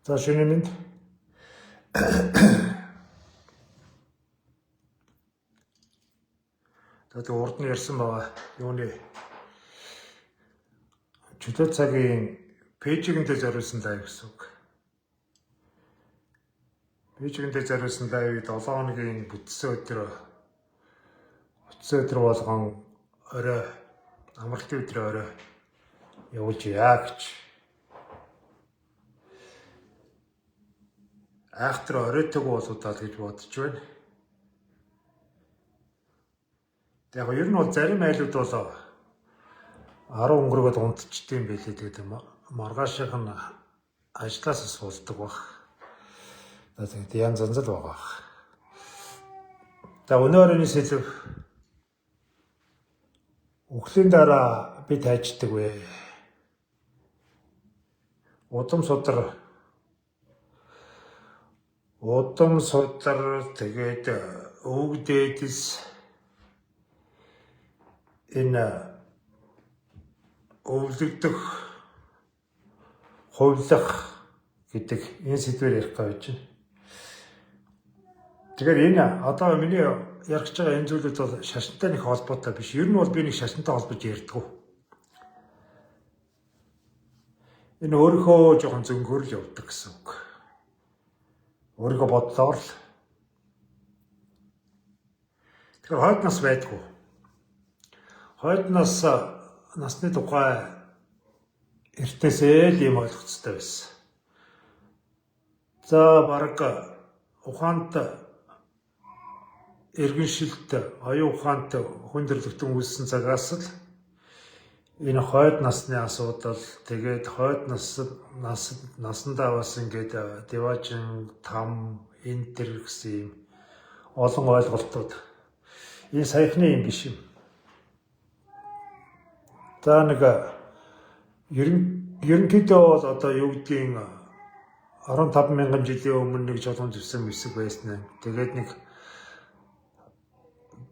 За, шөнийн мэнд. За, тэг урд нь ярьсан байгаа. Юуны чөлөө цагийн page-ийн дээр зориулсан live гэсэн үг. Page-ийн дээр зориулсан live-ыг 7 хоногийн бүтсэн өдөр болгон орой, амралтын өдрөө орой явуулжээ гэж. Айхтар оройтойг болуудаа л гэж бодож байна. Тэг яг ер нь бол зарим айлууд бол 10 өнгөрөөд унтчихдээ юм байлээ. Тэгээд маргаашийнх нь ажлаас бас болдог баг. За, тэгээд янз янз л байгаа бах. За, өнөө оройн сэдэв: үхлийн дараа бид хайждаг вэ? Удам судар, удам судар, тэгээд өвөг дээдэс энэ өвлөгдөх, хувилах гэдэг энэ сэдвээр ярих гэж байна. Тэгэхээр энэ одоо миний ярих гэж байгаа энэ зүйлүүд бол шашинтай нэг холбоотой биш. Ер нь бол би нэг шашинтай холбож ярьдаггүй. Энэ өөрийнхөө жоохон зөнгөөр л явдаг гэсэн үг. Өөрийнхөө бодлоор л. Тэгэхээр хойд нас байдгүй. Хойд нас, насны тухай эртээсээ л ийм ойлголцтой байсан. За, бараг ухаант иргэншилт, оюун ухаант хүн төрөлхтөн үүссэн цагаас л энэ хойд насны асуудал, тэгээд хойд нас нас насандаа бас ингээд диваажин, там, энэ төр гэсэн юм олон ойлголтууд энэ саяхны юм биш юм. За, нэг ерөнхийдөө бол одоо юу гэдгийг 15 мянган жилийн өмнө нэг чулуун зэвсэг мэсэг байсан. Тэгээд нэг,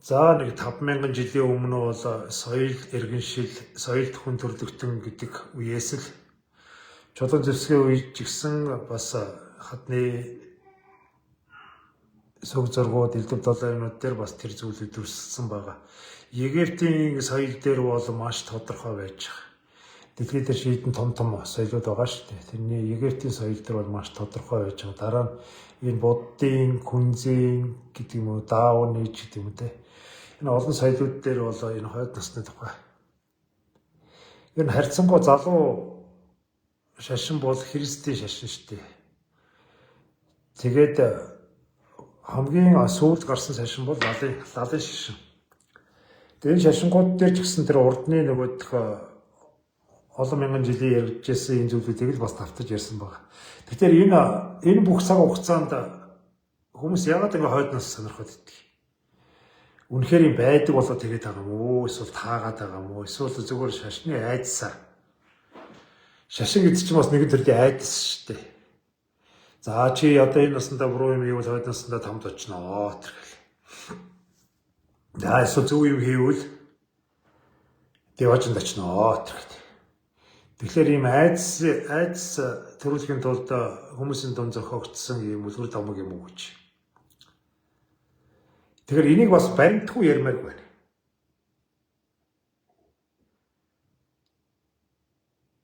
за, нэг 5 мянган жилийн өмнө бол соёл иргэншил, соёлт хүн төрлөختөн гэдэг үеэс л чулуун зэвсгийн үед ч гэсэн бас хадны сүг зургууд, элдэв долоонууд дээр бас тэр зүйлүүд дүрсэлсэн байгаа. Египтийн соёл дээр бол маш тодорхой байж байгаа. Дэлхийд дээр шийдэн том том соёлууд байгаа шүү дээ. Тэрний Египтийн соёл дээр бол маш тодорхой байж байгаа. Дараа нь энэ буддын, күнзийн гэдэг юм уу, даоны ч гэдэг юм уу те. Энэ олон соёлууд дээр бол энэ хойд насны тухай. Ер нь харьцангуй залуу шашин бол Христийн шашин шүү дээ. Тэгээд хамгийн сүүлд гарсан шашин бол лалын шашин. Тэгээд энэ шашингууд дээр ч гэсэн тэр урдны нөгөөх олон мянган жилийн яригдчихсэн энэ зүйлүүдийг л бас давтаж ярьсан байна. Тэгэхээр энэ бүх цаг хугацаанд хүмүүс яагаад ингэ хойд нас сонирхоод иддэг? Үнэхээр юм байдаг болоо тэгээд байгаа юм уу? Эсвэл таагаад байгаа юм уу? Эсвэл зүгээр шашны айдсаа. Шашин гэдэг чинь бас нэгэн төрлийн айдас шүү дээ. За, чи одоо энэ насандаа буруу юм хийвэл хойд насандаа тамд очноо тэр гэл. За, эсвэл зөв юм хийвэл диваажинд очноо тэр гэл. Тэгэхээр ийм айдас айдас төрүүлэхийн тулд хүмүүсийн дунд зохиогдсон ийм үлгэр домог юм уу гэж. Тэгэхээр энийг бас баримтгүй ярмаар байна.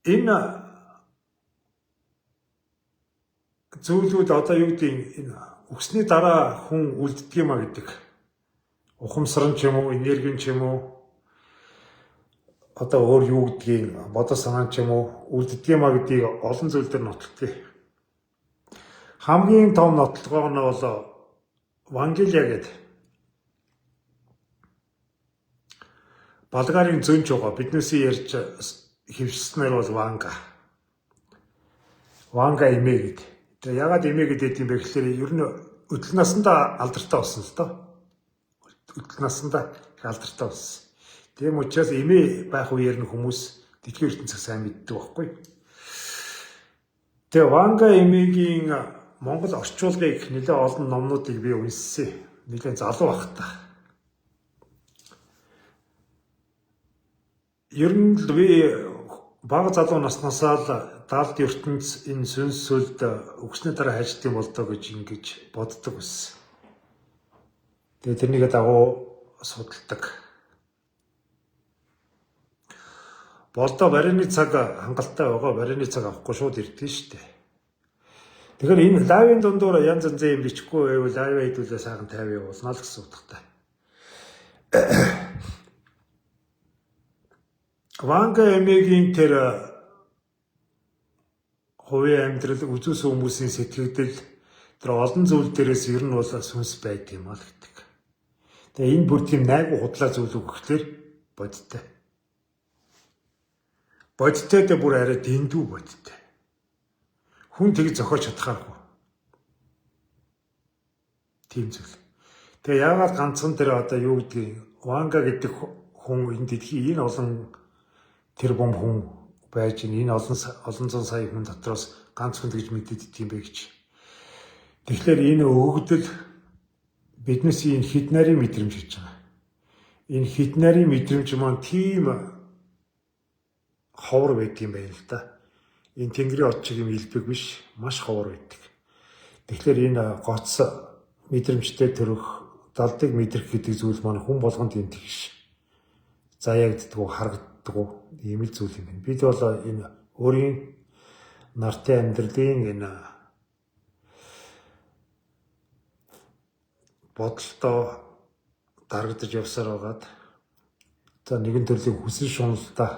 Энэ зүйлүүд одоо юу гэдэг, энэ үхсний дараа хүн үлддэг юм а гэдэг ухамсар нь ч юм уу, энерги нь ч юм уу, одоо өөр юу гэдгийг, бодол санаа ч юм уу үлддэг юм а гэдгийг олон зүйл дээр нотлоо. Хамгийн том нотлогоо нь бол Вангелия гэдэг Болгарын зөнч байгаа. Биднээсээ ярьж хэвшснээр бол Ванга. Ванга эмээ гэдэг. Тэгээ ягаад эмээ гэдэг юм бэ гэхээр ер нь өдөл насандаа алдартай болсон л доо. Өдөл насандаа их алдартай болсон. Тийм учраас эмээ байх үеэр нь хүмүүс дэлхийн ертөнцийг сайн мэддэг байхгүй. Тэгээ Ванга эмээгийн Монгол орчуулгыг нэлээд олон номнуудыг би уншсан. Нэлээд залуу байхдаа. Ер нь л би бага залуу наснаасаа л далд ертөнц, энэ сүнс сүлд үгсний дараа хайждаг юм болдоо гэж ингэж боддог байсан. Тэгээ тэрнийг дагуу судалдаг. Болдоо барины цаг хангалттай байгаа, барины цаг авахгүй шууд ирдэг шүү дээ. Тэгэхээр энэ live-ын дундуур янз янзын юм бичихгүй байвал live хийдүүлээ сайхан 50 явуулна л гэсэн утгатай. Ванга эмээгийн тэр хувийн амьдрал, үзүүлсэн хүмүүсийн сэтгэгдэл тэр олон зүйл дээрээс ер нь бол сүнс байдаг юм аа л гэдэг. Тэгээ энэ бүр тийм найгуу худлаа зүйл үг гэхлээр бодиттой. Бодиттой дэ бүр арай дэндүү бодиттой. Хүн тэгж зохиож чадхааргүй. Тийм зүйл. Тэгээ яагаад ганцхан тэр одоо юу гэдгийг Ванга гэдэг хүн энэ дэлхийн энэ олон тэрбум хүн байж энэ олон олон зуун сая хүн дотроос ганц хүн тэгж мэддэг юм бэ гэж. Тэгэхээр энэ өгөгдөл биднээс энэ хит нарийн мэдрэмж гэж байгаа. Энэ хит нарийн мэдрэмж маань тийм ховор байдаг юм байна л да. Энэ Тэнгэрийн од чиг юм илбэг биш, маш ховор байдаг. Тэгэхээр энэ гоц мэдрэмжтэй төрөх, далдыг мэдрэх гэдэг зүйл маань хүн болгонд юм тэгш заяагддаггүй, харагддаггүй ийм л зүйл юм байна. Бид бол энэ өөрийн нартын амьдралын энэ бодолтоо дарагдаж явсаар байгаад за нэгэн төрлийн хүсэл шуналтай,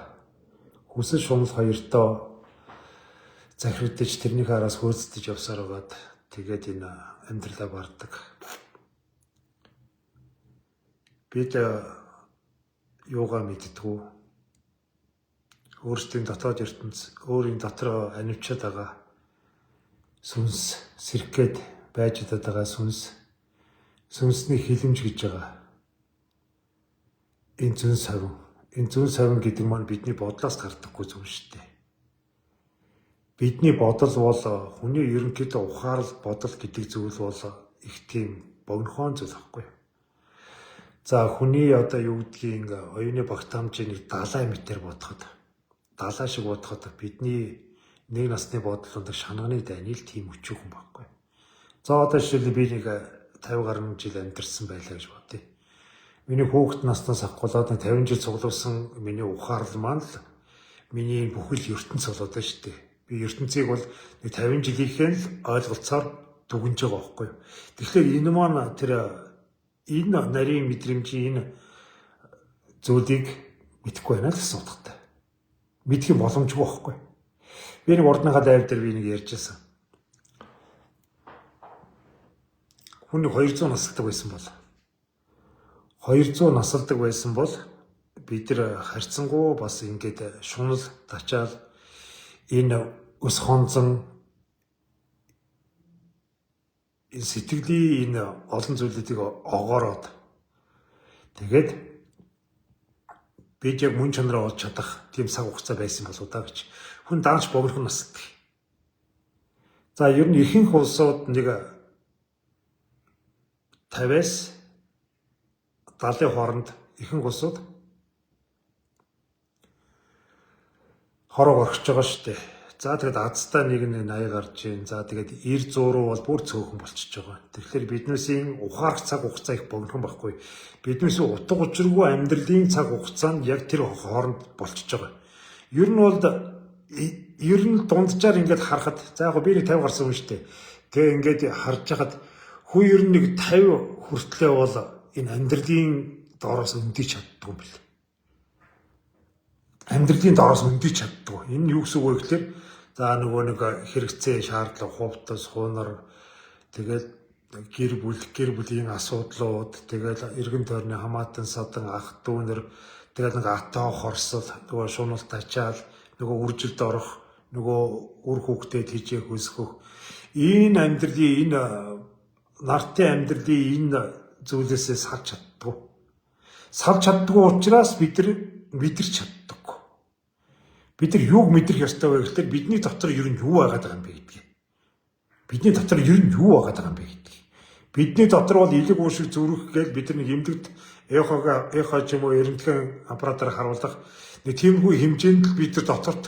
хүсэл шунал хоёртоо захирагдаж тэрнийхээ араас хөөцдөж явсаар байгаад тэгээд энэ амьдралаа барддаг. Бид юугаа мэддэггүй. Өөрсдийн дотоод ертөнц, өөрийн дотроо анивчаад байгаа сүнс, сэрх гээд байж байгаа сүнс, сүнсний хилэмж гэж байгаа. Энэ зүүн савн, энэ зүүн савн гэдэг маань бидний бодлоос гардаггүй зүйл шүү дээ. Бидний бодол бол хүний ерөнхийдөө ухаарал бодол гэдэг зүйл бол их тийм богинохон зүйл байхгүй. За хүний одоо юу гэдгийг оюуны багтаамжийг нэг далай мэтэр бодоход, далай шиг бодоход бидний нэг насны бодол өндөг шанагны дайны л тийм өчүүхэн байхгүй. За одоо жишээлбэл би нэг 50 гаруй жил амьдарсан байлаа гэж бодъё. Миний хүүхэд наснаас авахгүйд 50 жил цуглуулсан миний ухаарлал маань л миний бүхэл ертөнц болоод байна шүү дээ. Би ертөнцийг бол нэг 50 жилийнхээ л ойлголцоор дүгнж байгаа байхгүй юу. Тэгэхээр энэ маань тэр энэ нарийн мэдрэмжийн энэ зүйлийг мэдэхгүй байна л гэсэн утгатай. Мэдэх юм боломжгүй байхгүй. Би нэг урдныхаа дайв дээр би нэг ярьж байсан. Хүн нэг 200 насалдаг байсан бол 200 насалдаг байсан бол бид нар харьцангуй бас ингээд шунал тачаал энэ өс хонзон энэ сэтгэлийн энэ олон зүйлүүдийг огоороод тэгээд бид яг мөн чанараа олж чадах тийм цаг хугацаа байсан болоо да гэж. Хүн даанч богинохон насалдаг. За ер нь ихэнх улсууд нэг 50-аас 70-ын хооронд ихэнх улсууд хорог орхиж байгаа шүү дээ. За тэгээд азтай нэг нь 80 гарч ийн. За тэгээд 90 100 руу бол бүр цөөхөн болчихж байгаа. Тэгэхээр биднээсийн ухаарах цаг хугацаа их богинохон байхгүй. Биднээсийн утга учиргүй амьдралын цаг хугацаа нь яг тэр хооронд болчихж байгаа. Ер нь бол ер нь дунджаар ингээд харахад за яг би нэг 50 гарсан юм шүү дээ. Тэгээ ингээд харж хахад хүн ер нь нэг 50 хүртлээ бол энэ амьдралын доороос өндийч чаддгүй юм бэл. Амьдралын доороос өндийч чаддгүй. Энэ нь юу гэсэн үг вэ гэхээр за нөгөө нэг хэрэгцээ, шаардлага, хувцас, хуунар, тэгэл гэр бүл, гэр бүлийн асуудлууд, тэгэл эргэн тойрны хамаатан садан, ах дүүнер, тэгэл нэг атаа хорсол, нөгөө шуналт ачаал, нөгөө үржилд орох, нөгөө үр хүүхдэд хижээх өсгөх. Энэ амьдралын энэ нартын амьдралын энэ зүйлээсээ салж чаддгүй. Салж чаддгүй учраас бид нар мэдэрч чаддаггүй. Бид нар юуг мэдрэх ёстой вэ гэхээр бидний дотор ер нь юу байгаад байгаа юм бэ гэдгийг. Бидний дотор ер нь юу байгаад байгаа юм бэ гэдгийг. Бидний дотор бол илэг уушиг зүрх гэж бид нар нэг эмдэгт эхо ч юм уу эрэмтгэн аппаратаар харуулах нэг тиймэрхүү хэмжээнд л бид нар доторт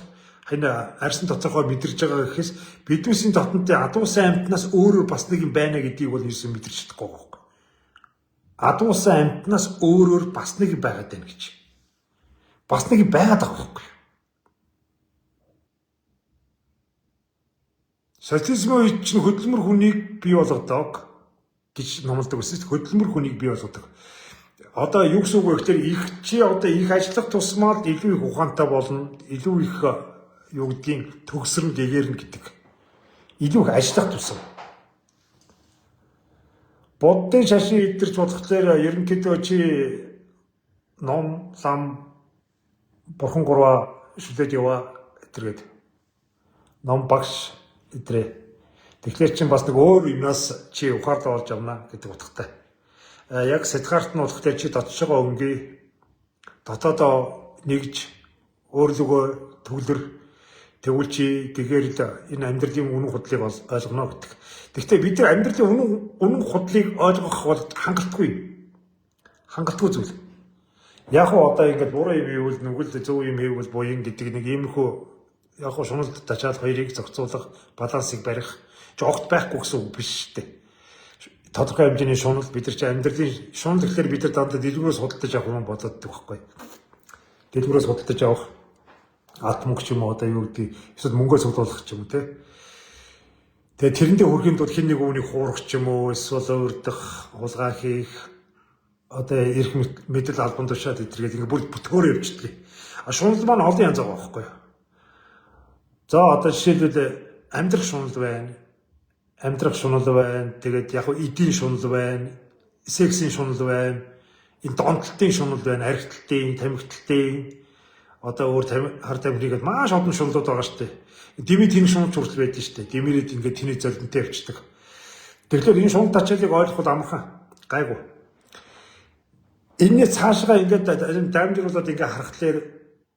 Энэ арьсан тодорхой мэдэрж байгаа гэхээс бидүүсийн дотнотын адуусан амьтнаас өөрөөр бас нэг юм байна гэдгийг бол ерөөсөн мэдэрч чадахгүй байгаа байхгүй. Адуусан амьтнаас өөрөөр бас нэг юм байгаад байна гэж. Бас нэг юм байгаад байгаа байхгүй. Социализмын үед чинь хөдөлмөр хүнийг бий болгодог гэж номлодог байсан шүү дээ. Хөдөлмөр хүнийг бий болгодог. Одоо юу гэсэн үг вэ гэхээр их чи одоо их ажиллах тусмаа л илүү их ухаантай болно, илүү их юу гэдгийг төгсрөн дэгэрнэ гэдэг. Илүү их ажиллах тусам. Буддын шашин идэрч болохоор ерөнхийдөө чи ном, лам, бурхан гурваа шүлээд яваа гэтэргээд ном багш идрээ. Тэгэхээр чин бас нэг өөр юмнаас чи ухаарлаа олж авна гэдэг утгатай. Яг Сиддхарт нь болохоор чи дотж байгаа өнгийг дотоодоо нэгж өөрлөгөө төвлөр тэгвэл чи тэгээр л энэ амьдралын үнэн худлыг ойлгоно гэдэг. Гэхдээ бид нар амьдралын үнэн худлыг ойлгох бол хангалтгүй. Хангалтгүй зүйл. Яг уу одоо ингээд буруу юм хийвэл нүгэл, зөв юм хийвэл буян гэдэг нэг иймэрхүү яг уу шуналд тачаал хоёрыг зохицуулах, балансыг барих ч огт байхгүй гэсэн үг биш шүү дээ. Тодорхой хэмжээний шунал бид нар чи амьдралын шунал гэхлээр бид нар дандаа дэлгүүрээс худалдаж авах юм бодоод байхгүй. Дэлгүүрээс худалдаж авах ат мөнгө ч юм уу одоо юу гэдэг эсвэл мөнгөө цуглуулах ч юм уу те. Тэгээ тэрэндээ хүрэхин тулд хэн нэг үүнийг хуурах ч юм уу эсвэл урдах, хулгай хийх одоо эрх мэдэл албан тушаал эдэргээд ингээ бүр бүтгөөр явчихдаг. А шунал маань олон янз байгаа байхгүй юу? За одоо жишээлбэл амьдрах шунал байна. Амьдрах шунал байна. Тэгээд яг эдийн шунал байна. Сексийн шунал байна. Энэ донтолтын шунал байна. Архиталтын, тамхиталтын одоо өөр хар тамхигээд маш олон шуналууд байгаа шүү дээ. Дими тэн шуналч хүртэл байдаг шүү дээ. Димирэд ингээд тэний золдонтой явчихдаг. Тэгэхээр энэ шунал тачаалыг ойлгох бол амархан. Гайгүй. Энэний цаашгаа ингээд дамжруулад ингээд харахад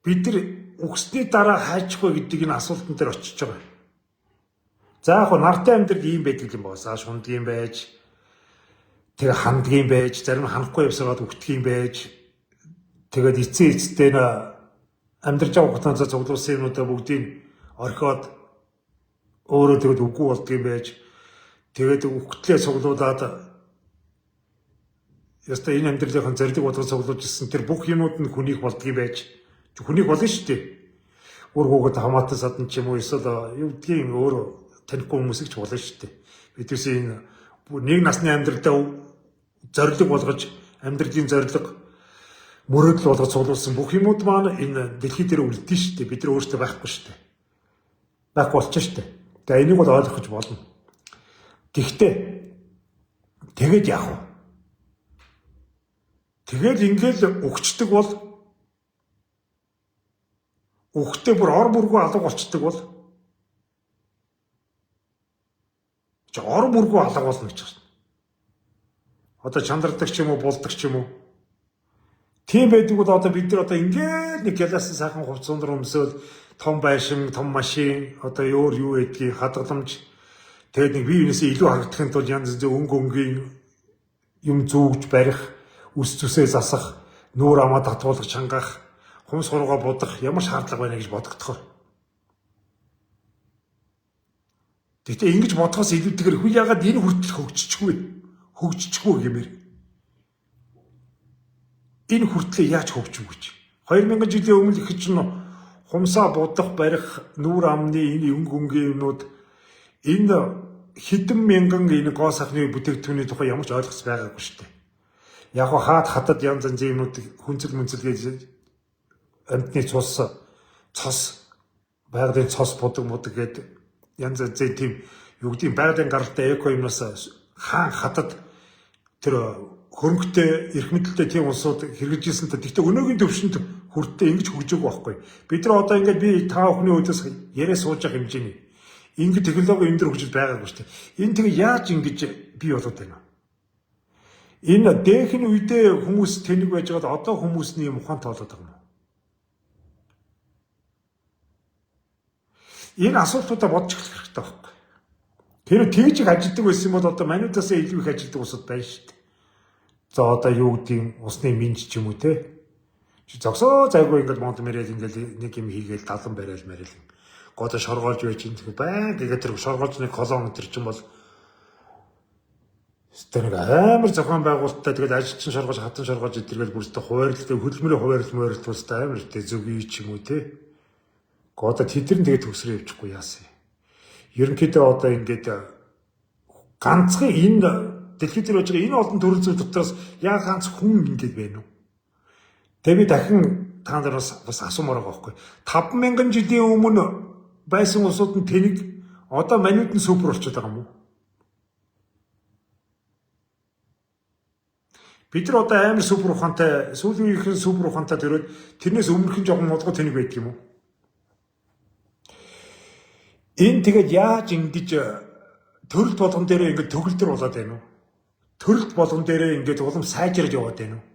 бид нар үхсний дараа хайчихгүй гэдэг энэ асуултан дээр очиж байгаа. За яг нартай амьдрал ийм байдаг юм байна. За шундгийн байж, тэгээ хандгийн байж, зарим ханахгүй явсараад үхдэг юм байж, тэгээд эцсийн эцтэй нь амьдарч байгаа хугацаанд цуглуулсан юмнуудаа бүгдийг орхиод өөрөө тэгээд үгүй болдго юм байж, тэгээд үхтлээ цуглуулад яста энэ амьдралынхаа зорилго бодгоо цуглуулж ирсэн тэр бүх юмнууд нь хүнийх болдго юм байж, хүнийх болно шүү дээ. Үр хүүхэд хамаатан садан ч юм уу эсвэл юу гэдгийг өөрөө танихгүй хүмүүсийг ч болно шүү дээ. Бидээс энэ нэг насны амьдралдаа зорилго болгож амьдралын зорилго мөрөөдөл болгож цуглуулсан бүх юмуд маань энэ дэлхий дээр үлдэн шүү дээ. Бид нар өөрсдөө байхгүй шүү дээ. Байхгүй болчих шүү дээ. Тэгээ энийг бол ойлгох гэж болно. Гэхдээ тэгээд яах вэ? Тэгээд ингээл өгчдөг бол үхтээ бүр ор бүргүү алга болчдөг бол чи ор бүргүү алга болно гэж байна. Одоо чандардаг ч юм уу, булдаг ч юм уу. Тийм байдаг бол одоо бид нар одоо ингээд нэг гялаасан сайхан хувцас өндөр өмсөөл том байшин, том машин, одоо өөр юу гэдгийг хадгаламж тэгээд нэг бие биенээсээ илүү харагдахын тулд янз янзын өнгө өнгийн юм зүүгж барих, үс зүсээ засах, нүүр амаа татгуулах, чангах, хумс хуруугаа будах ямар шаардлага байна гэж бодогдохоор. Гэхдээ ингэж бодохоос илүүтэйгээр хүү ягаад энэ хүртэл хөгжчихгүй хөгжчихгүй гэмээр. Энэ хүртлээ яаж хөгжив гэж. 2000 жилийн өмнө их чинь хумсаа будах, барих, нүүр амны энэ өнгө өнгийн юмнууд энэ хэдэн мянган энэ гоо сайхны бүтээгдэхүүний тухай ямар ч ойлгоц байгаагүй шүү дээ. Яг хаад хатад янз янзын юмнууд хүнцэл мүнцэл гэж амьтны цус, цос, байгалийн цос будаг мудаг гэдэг янз янзын тийм юу гэдгийг байгалийн гаралтай эко юмнаас хаан хатад тэр хөрөнгөтэй эрх мэдэлтэй тийм улсууд хэрэгжижсэн та. Гэхдээ өнөөгийн төвшөнд хүртээ ингэж хөгжөөгүй байхгүй. Бид нар одоо ингээд би та бүхний өөдөөс яриа сууж байгаа хэмжээний ингэ технологи өндөр хөгжил байгаагүй шүү дээ. Энэ тэгээ яаж ингэж бий болоод байна вэ? Энэ дээхэн үедээ хүмүүс тэнэг байж байгаад одоо хүмүүсний юм ухаантай болоод байгаа юм уу? Энэ асуултуудаа бодож эхлэх хэрэгтэй байхгүй. Тэр тэгж их ажилтдаг байсан бол одоо мануудаас илүү их ажилтдаг улсууд байна шүү дээ. За одоо юу гэдгийг усны минж ч юм уу те. Чи зогсоо зайгүй ингээд монд мэрэл ингээд нэг юм хийгээл талан барайл мэрэл. Годоо шоргоолж байж ин тэгэхээр байн тэгээд тэр шоргоолж нэг колон энэ чинь бол тэр нэг амар зохион байгуулалттай тэгээд ажилчин шоргоолж хатан шоргоолж идэргээл бүрстэ хуваарлалтай хөдөлмөрийн хуваарлал муурлал тустай амар ихтэй зөвгий ч юм уу те. Годоо тэд нар нь тэгээд төгсрөө явчихгүй яасан. Ерөнхийдөө одоо ингээд ганцхан энэ дэлхий дээр байж байгаа энэ олон төрөл зүйл дотроос яг ганц хүн ингээд байна уу? Тэгээ би дахин та нараас бас асуумаар байгаа байхгүй. 5000 жилийн өмнө байсан улсууд нь тэнэг одоо манууд нь супер болчиход байгаа юм уу? Бид нар одоо амар супер ухаантай, сүүлийн үеийнхэн супер ухаантай төрөөд тэрнээс өмнөхөн жоохон модгоо тэнэг байдаг юм уу? Энэ тэгээд яаж ингэж төрөлт болгон дээрээ ингэж төгөлдөр болоод байна уу? Төрөлт болгон дээрээ ингэж улам сайжраад яваад байна уу?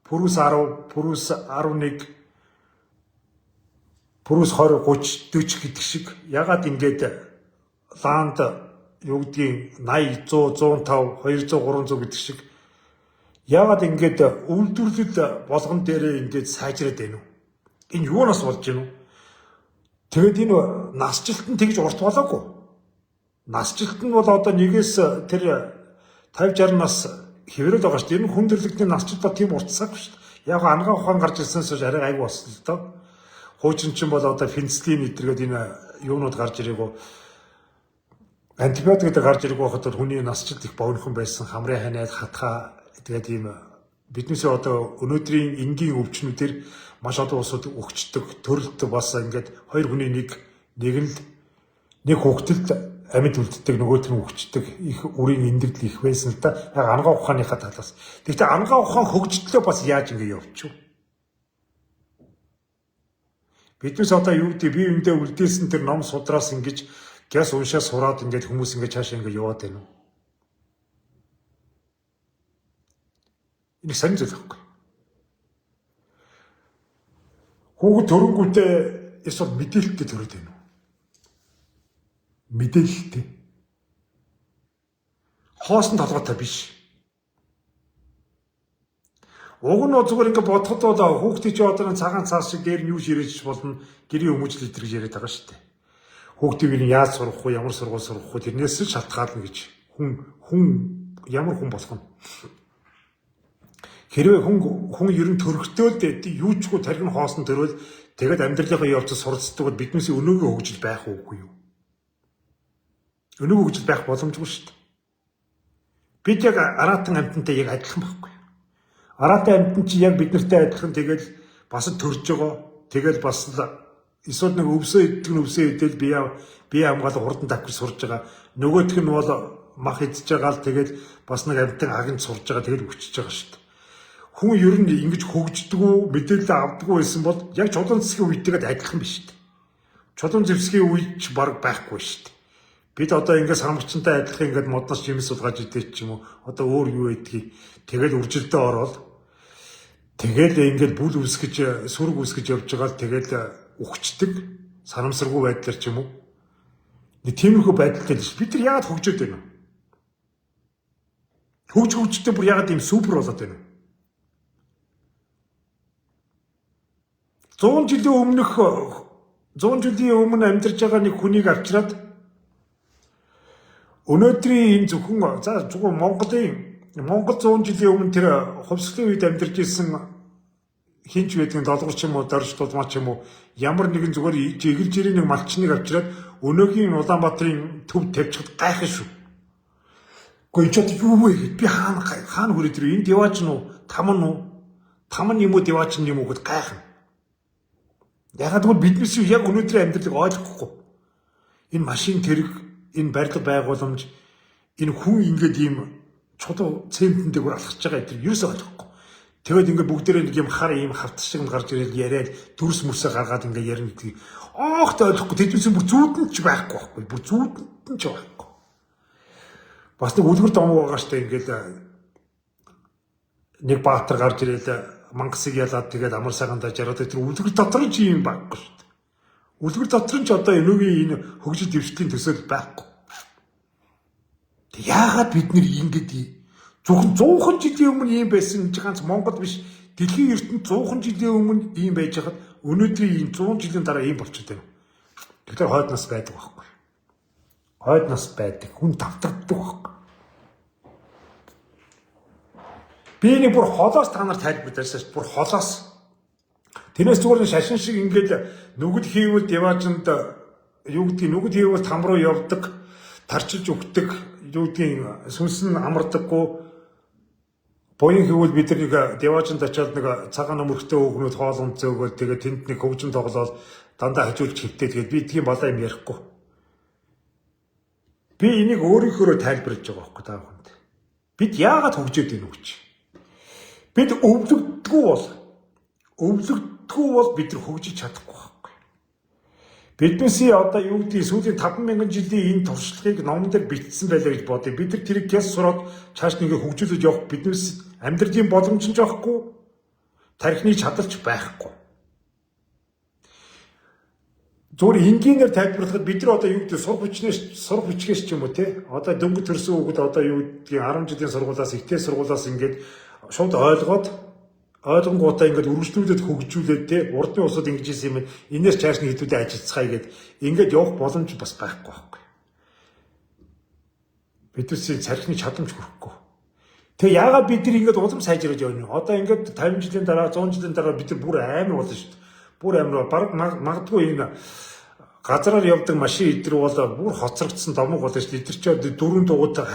Пүрүс 10, пүрүс 11, пүрүс 20, 30, 40 гэдэг шиг ягаад ингэж ланд юу гэдгийг 80, 100, 105, 200, 300 гэдэг шиг ягаад ингэж үйлдвэрлэл болгон дээрээ ингэж сайжраад байна уу? Энэ юунаас болж байна уу? Тэгээд энэ насжилт нь тэгж урт болоогүй. Насжилт нь бол одоо нэгээс тэр 50 60 нас хэврэл байгаа шүү дээ. Энэ хүн төрөлхтний насжилт бол тийм уртсаагүй шүү дээ. Яг ангаа ухаан гарч ирсэнээс хойш арай айгүй болсон л доо. Хуучин чинь бол одоо пенициллин эдэргээд энэ юунууд гарч ирээгүй. Антибиотик гэдэг гарч ирээгүй байхад бол хүний насжилт их богинохон байсан. Хамрын ханиад хатгаа тэгээд ийм биднээсээ одоо өнөөдрийн энгийн өвчнүүдээр маш олон улсууд өгчдөг. Төрөлт бас ингээд хоёр хүний нэг нь л нэг хүүхдэлд амьд үлддэг, нөгөөх нь өгчдөг. Их үрийн эндэгдэл их байсан л да. Яг ангаа ухааныхаа талаас. Тэгэхдээ ангаа ухаан хөгждлөө бас яаж ингэ явчих вэ? Биднээс одоо юу гэдэг бие биендээ үлдээсэн тэр ном судраас ингэж гяс уншаа сураад ингээд хүмүүс ингэж цаашаа ингэ яваад байна уу? Энэ сонин зүйл байхгүй. Хүүхэд төрөнгүүтээ эсвэл мэдээлэлтэй төрөөд байна уу? Мэдээлэлтэй. Хоосон толгойтой биш. Уг нь зүгээр ингэ бодоход бол хүүхдийн чи одоо цагаан цаас шиг дээр нь юу ширээж болно гэрийн хүмүүжил өдр гэж яриад байгаа шүү дээ. Хүүхдийг нь яаж сурах вэ, ямар сургууль сурах вэ тэрнээс л шалтгаална гэж хүн ямар хүн болох нь. Хэрвээ хүн ер нь төрөхтөөл юу ч үгүй тархин хоосон төрөөл тэгээд амьдралынхаа явцад суралцдаг бол биднээс өнөөгөө хөгжил байх уугүй юу? Өнөөгөө хөгжил байх боломжгүй шүү дээ. Бид яг араатан амьтантай яг адилхан байхгүй. Араатан амьтан чи яг бид нартай адилхан тэгэл бас төрж байгаа. Тэгэл бас эсвэл нэг өвсөө иддэг нь өвсөө идэл бие хамгаалах хурдан давхар сурж байгаа. Нөгөөх нь бол мах идж байгаа л тэгэл бас нэг амьтан агнд сурж байгаа тэгэл өчөж байгаа шүү дээ. Хүн ер нь ингэж хөгждөггүй, мэдээлэл авдаггүй байсан бол яг чулуун зэвсгийн үетэйгээ адилхан биш шүү дээ. Чулуун зэвсгийн үед ч баг байхгүй шүү дээ. Бид одоо ингээд сармагчтай адилхан ингээд модноос жимс сулгааж идэх ч юм уу. Одоо өөр юу байдгийг тэгэл үржилдээ ороод тэгэл ингээд бүл үсгэж, сүрэг үсгэж явж байгаа л тэгэл үхчихдэг. Санамсаргүй байдлаар ч юм уу. Нэг тиймэрхүү байдалтай л ш. Бид нар яагаад хөгжөөд байна вэ? Хөгжтэй бүр яагаад ийм супер болоод байна вэ? 100 жилийн өмнөх 100 жилийн өмнө амьдарч байгаа нэг хүнийг авчираад өнөөдрийн энэ зөвхөн за зөвхөн Монгол 100 жилийн өмнө тэр хувьсгалын үед амьдарч исэн хинч байдгийн долгор ч юм уу, дорж дулмаа ч юм уу ямар нэгэн зүгээр жигэл жирийн нэг малчныг авчираад өнөөгийн Улаанбаатарын төв тавьчихад гайхах шүү. Гэхдээ энэ ч одоо юу вэ гэд би хаана хүрээд ирв? Энэ диваач нь уу? Там нь уу? Там нь юм уу, диваач нь юм уу гэд гайхна. Ягаад гэвэл биднес яг өнөөдрийн амьдралыг ойлгохгүй. Энэ машин тэрэг, энэ барилга байгууламж, энэ хүн ингээд ийм чулуу цементэн дээгүүр алхаж байгаа энэ ерөөсөө ойлгохгүй. Тэгээд ингээд бүгдээрээ нэг юм хар ийм хавтас шиг гарч ирэл яриад дүрс мөрсөө гаргаад ингээд ярина гэдгийг оогт ойлгохгүй. Тэднээс бүр зүүдэнд ч байхгүй байхгүй. Бүр зүүдэнд нь ч байхгүй. Бас нэг үлгэр домог байгаа штэ ингээд нэг баатар гарч ирэл мангасыг ялаад тэгээд амар сайхандаа жараад тэр үлгэр дотор ч юм байхгүй шүү дээ. Үлгэр дотор нь ч одоо энүүгийн энэ хөгжил дэвшлийн төсөөл байхгүй. Тэг яагаад бид нэр ингэж зөвхөн 100 жилийн өмнө ийм байсан чи ганц Монгол биш дэлхийн ертөнд 100 жилийн өмнө ийм байж хахад өнөөдрийн ийм 100 жилийн дараа ийм болчиход байна. Тэгэхээр хойд нас байдаг байхгүй. Хойд нас байдаг. Хүн давтагддаг байхгүй. Би энийг бүр холоос та нарт тайлбарласан, бүр холоос. Тэрнээс зүгээр шашин шиг ингээд нүгэл хийвэл диваажинд юу гэдгийг нүгэл хийвэл там руу явдаг, тарчилж өгдөг, юу гэдгийг сүнс нь амардаггүй. Буян хийвэл бид нар нэг диваажинд очиад нэг цагаан өмөрхтэй хөөхнүүд хоол унд зөөгөөд тэгээд тэнд нэг хөгжим тоглоод дандаа хажуулж хэвтээ, тэгээд би тийм балаа юм ярихгүй. Би энийг өөрийнхөөрөө тайлбарлаж байгаа байхгүй та бүхэнд. Бид яагаад хөгжөөд байна вэ гэж. Бид өвлөгддгүү бол бид нар хөгжиж чадахгүй байхгүй. Биднээсээ одоо юу гэдгийг сүүлийн 5,000 жилийн энэ туршлагыг номон дээр бичсэн байлаа гэж бодъё. Бид нар тэрийг гяс сураад чааш нэгэ хөгжүүлж явах биднээс амьдралын боломж нь жоохгүй, тархины чадалч байхгүй. Зүгээр энгийнээр тайлбарлахад бид нар одоо юу гэдэг сурах бичгээс ч юм уу те. Одоо дөнгөж төрсөн хүүхэд одоо юу гэдгийг 10 жилийн сургуулиас, ихтэй сургуулиас ингээд шууд ойлгоод ойлгонгуудаа ингээд үргэлжлүүлээд хөгжүүлээд те урдны улсууд ингэж хийсэн юм. Энээс чааш нь хэдүүдээ ажиллацгаая гэд ингээд явах боломж бас байхгүй байхгүй. Биднээсээ цархины чадамж хүрэхгүй. Тэгээ яагаад бид нар ингээд улам сайжраад явна вэ? Одоо ингээд 50 жилийн дараа 100 жилийн дараа бид нар бүр амар болно шүү дээ. Бүр амар баг магадгүй энэ газраар явдаг машин идэр бол бүр хоцрогдсон домог болно шүү дээ. Эдэр чи дөрвөн дугуйтай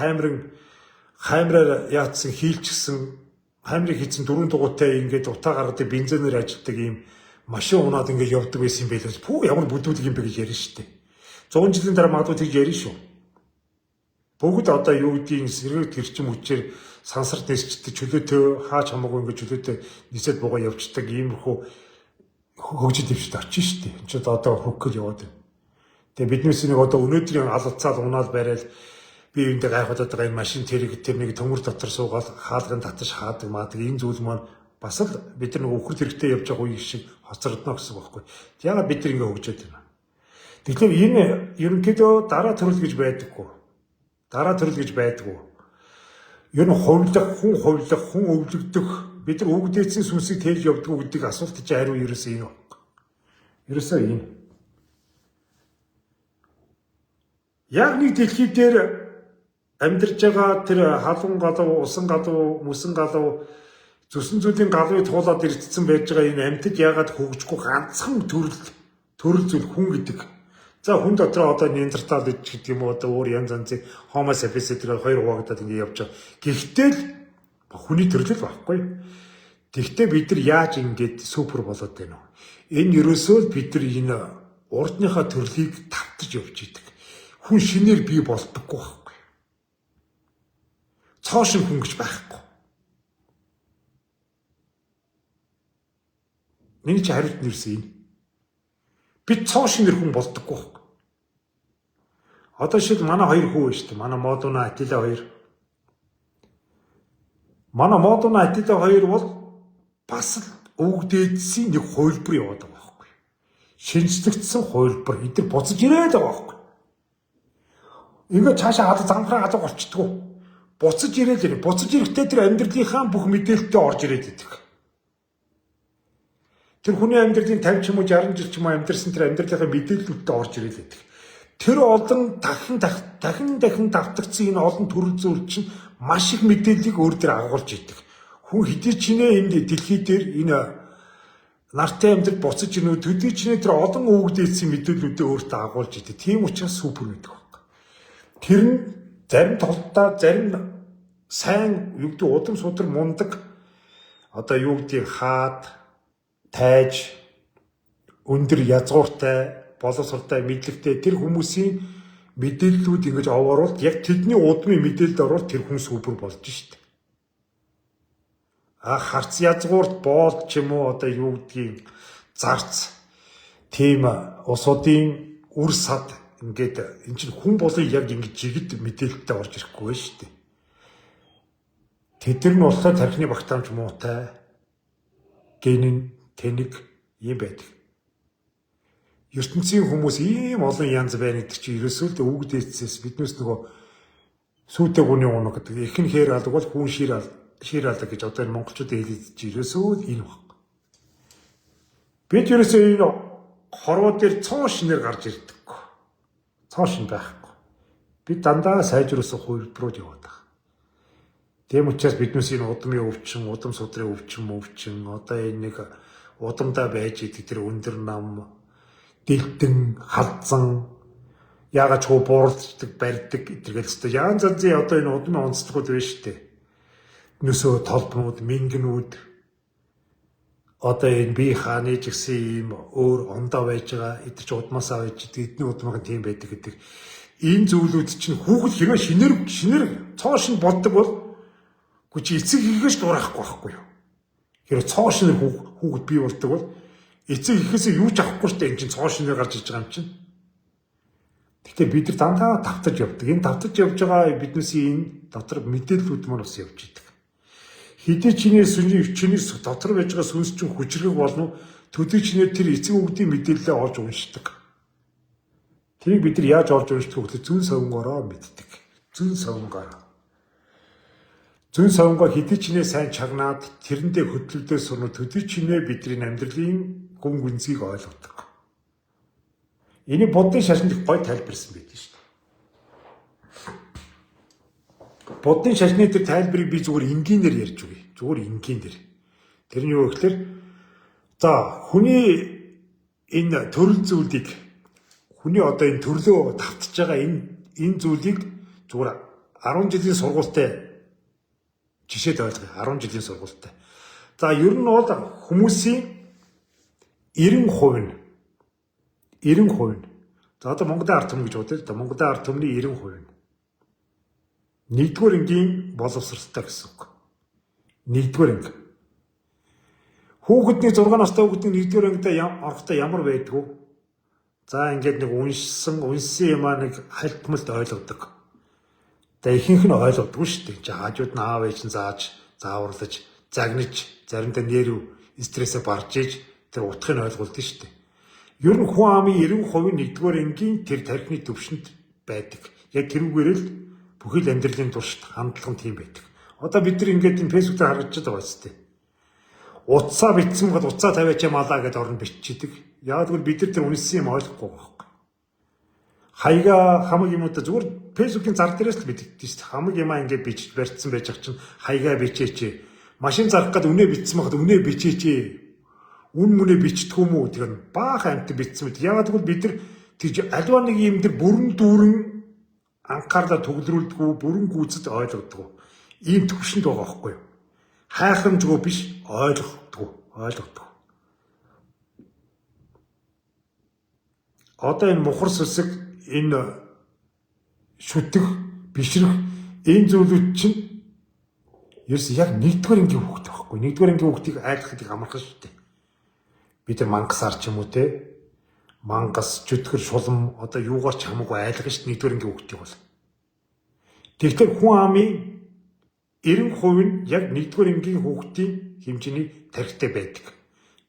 хаймраар яатсан хийлчгсэн хаймрыг хийсэн дөрвөн дугуйтай ингээд утаа гаргадаг бензинээр ажилладаг ийм машин унаад ингээд явдаг байсан юм байлаа. Пүү ямар бүдүүлэг юм бэ гэж ярина шүү дээ. 100 жилийн дараа магадгүй тэгж ярина шүү. Бүгд одоо юу гэдгийг сэргээг тэрчим хүчээр сансарт нисчдэг, чөлөөтэй хаач хамаагүй ингээд чөлөөтэй нисээд буугаа явцдаг иймэрхүү хөгжил дэвшилт очиж шүү дээ. Энд ч одоо хөгөх гэж яваад байна. Тэгээ биднээс нэг одоо өнөөдрийн алцаал унаал барайл би юундээ гайхаад байгаа энэ машин тэрэг тэр нэг төмөр дотор суугаад хаалган татаж хаадаг маадаг энэ зүйл маань бас л бид нар нэг өхөр тэрэгтэй явж байгаа үе шиг хоцрогдно гэсэн үг байхгүй. Яагаад бид нар ингэ хөгжөөд байна? Тэгэхээр энэ ерөнхийдөө дараа төрөл гэж байдаггүй. Дараа төрөл гэж байдаггүй. Ер нь хувилах, хүн хувилах, хүн өвлөгдөх, бид нар өвгдээцэн сүнсийг тээж явдаг гэдэг асуулт чи хариу ерөөсөө энэ байхгүй. Ерөөсөө энэ. Яг нэг дэлхий дээр амьдарч байгаа тэр халуун галуу, усан галуу, мөсөн галуу, зүсэн зүйлийн галыг туулаад ирдсэн байж байгаа энэ амьтад яагаад хөгжихгүй ганцхан төрөл зүйл хүн гэдэг. За хүн дотроо одоо Неандертал гэж гэдэг юм уу одоо өөр янз янзын Homo sapiens гэдэг хоёр хуваагдаад ингэ явж байгаа. Гэхдээ л хүний төрөл байхгүй. Тэгвэл бид нар яаж ингэж супер болоод байна вэ? Энэ ерөөсөө л бид нар энэ урдныхаа төрлийг тавтаж явж идэг. Хүн шинээр бий болдоггүй байхгүй. Цоо шин хүн гэж байхгүй. Миний чи хариулт нэрсэн энэ. Бид цоо шинээр хүн болдоггүй байхгүй. Одоо шил манай хоёр хүү байна шүү дээ. Манай Модуна Атила хоёр. Манай Модуна Атила хоёр бол бас л өвгдээдсийн нэг хувилбар яваад байгаа байхгүй. Шинжлэгдсэн хувилбар. Эдгээр буцаж ирээд байгаа байхгүй. Ингээд цаашаа алга замхраа алга болчдгоо. Буцаж ирээл ирээ. Буцаж ирэхдээ тэр амьдралынхаа бүх мэдээлэлтэй орж ирээд идэг. Тэр хүний амьдралын 50 ч юм уу 60 жил ч юм уу амьдрсан тэр амьдралынхаа мэдээллүүдтэй орж ирээд идэг. Тэр олон дахин давтагдсан энэ олон төрөл зүйл чинь маш их мэдээллийг өөр дээр агуулж идэг. Хүн хэдий ч нэ энэ дэлхий дээр энэ нартай амьдрал буцаж ирнэ төдий ч нэ тэр олон өвгдээдсэн мэдээллүүдээ өөртөө агуулж идэг. Тийм учраас супер гэдэг баг. Тэр нь зарим толдоо зарим сайн юу гэдэг удам судар мундаг одоо юу гэдгийг хаад тайж өндөр язгууртай боловсролтой мэдлэгтэй тэр хүмүүсийн мэдээллүүд ингэж овооруул яг тэдний удмын мэдээлэлд орвол тэр хүн супер болж штт. А харц язгуурт боол ч юм уу одоо юу гэдгийг зарц тийм усуудын үр сад ингээд эн чинь хүн болон яг ингэж жигд мэдээлэлтэй орж ирэхгүй байна штт. Тэд нар нь болохоор тархины багтаамж муутай генэн тэнэг юм байдаг. ертөнцийн хүмүүс ийм олон янз байна гэдэг чинь ерөөсөө л өвгдээцээс биднээс нөгөө сүйтэй гүний унаг гэдэг их нь хээр алга бол хүн шир алга гэж одоо энэ монголчуудын хэлээд чи ерөөсөө л энэ баг. Бид ерөөсөө энэ хорвоо дээр цоон шинээр гарч ирдэггүй. Цоо шин байхгүй. Бид дандаа сайжруулсан хувилбарууд яваад байгаа. Тийм учраас биднээс энэ удмын өвчин, удам судрын өвчин, одоо энэ нэг удамдаа байж идэг тэр өндөр нам, дэлтэн, халдсан, яагаад ч хөө бууралддаг, барьдаг гэдэргээл хэвээр янз янзын одоо энэ удмын онцлогууд байна шүү дээ. Нөсөө толбнууд, мингэнүүд, одоо энэ бие хааны ч гэсэн ийм өөр ондоо байж байгаа, эдгээр ч удмаасаа байж идэг, эдний удмыг тийм байдаг гэдэг. Энэ зүйлүүд чинь хүүхэд хэрвээ шинээр цоо шин боддог бол үгүй чи эцэг ихээс дураахгүй байхгүй юу? Хэрвээ цоо шинээр хүүхэд бий болдог бол эцэг ихээсээ юу ч авахгүй шүү дээ. Энэ чинь цоо шинээр гарч иж байгаа юм чинь. Гэхдээ бид нар дандаа тавтаж явдаг. Энэ тавтаж явж байгаа биднээсийн энэ дотор мэдээллүүд маань бас явж идэг. Хэдий чиний сүнжийн чиний дотор байж байгаа сүнс чинь хүчрэг болно. Төдий чинээр тэр эцэг хүүхдийн мэдээлэлээ олж уншдаг. Тэрийг бид нар яаж олж уншдаг вэ гэхээр зүүн совингоороо мэддэг. Зүүн совингоор. Зүүн совингоо хэдий чинээ сайн чагнаад тэрэндээ хөдлөгдөө сурна, төдий чинээ бидний амьдралын гүн гүнзгийг ойлгодог. Энийг Буддын шашинд их гоё тайлбарсан байдаг шүү дээ. Буддын шашны тэр тайлбарыг би зүгээр энгийнээр ярьж өгье. Зүгээр энгийнээр. Тэр нь юу гэхээр за хүний энэ төрөл зүйлийг, хүний одоо энэ төрлөө давтж байгаа энэ зүйлийг зүгээр 10 жилийн сургуультай жишээд ойлгоё. 10 жилийн сургуультай. За ер нь бол хүмүүсийн 90% нь 90% нь. За одоо Монголын ард түмэн гэж бодъё л да. Монголын ард түмний 90% нь. Нэгдүгээр ангийн боловсралтай гэсэн үг. Нэгдүгээр анги. Хүүхэдний 6 настай хүүхэдний нэгдүгээр ангид орохдоо ямар байдгүй. За ингээд нэг уншсан юмаа нэг хальтмалд ойлгодог. За ихэнх нь ойлгодгүй шүү дээ. Чи хажууд нь аав ээж нь зааж, зааварлаж, загнаж, заримдаа нэрв стрессээ барж иж тэр утгыг нь ойлгуулдаг шүү дээ. Ер нь хүн амын 90% нэгдүгээр ангийн тэр тархины төвшөнд байдаг. Яг тэрүүгээр л бүхэл амьдралын туршид хандлага нь тийм байдаг. Одоо бид нар ингээд энэ Facebook дээр харагдаж байгаа шүү дээ. Утсаа битсэн гад утсаа тавиач ямалаа гэдээ орно биччихдэг. Яг тэгвэл бид нар тэр үнэссэн юм ойлгохгүй байгаа байхгүй. Хаяга хамаг юмудаа зүгээр Facebook-ийн зар дээрээс л мэдэгдэн шүү дээ. Хамаг юмаа ингээд бичиж барьцсан байж ах чинь хаяга бичээч. Машин зарах гээд үнэ бичсэн байхад үнэ бичээч. Үн мүнэ бичдэг юм уу тэр баахан амт бичсэн мэт. Яг тэгвэл бид нар тийж альва нэг юм дээр бүрэн дүүрэн анхаарлаа төгөлрүүлдэггүй, бүрэн гүйцэд ойлгодоггүй. Ийм төвшөнд байгаа байхгүй юу? Хайхрамжгүй биш, ойлгохдоггүй, ойлгохдоггүй. Одоо энэ мухар сүсэг, энэ шүтэх, бишрэх энэ зүйлүүд чинь ерөөс яг нэгдүгээр ангийн хүүхэд байхгүй. Нэгдүгээр ангийн хүүхдийг айлгахыг амархан шүү дээ. Бид нар мангасаар ч юм уу те, мангас, чөтгөр, шулам одоо юугаар ч хамаагүй айлгах шүү дээ нэгдүгээр ангийн хүүхдийг бол. Тэгэхээр хүн амын 90% нь яг нэгдүгээр ангийн хүүхдийн хэмжээний тархитай байдаг.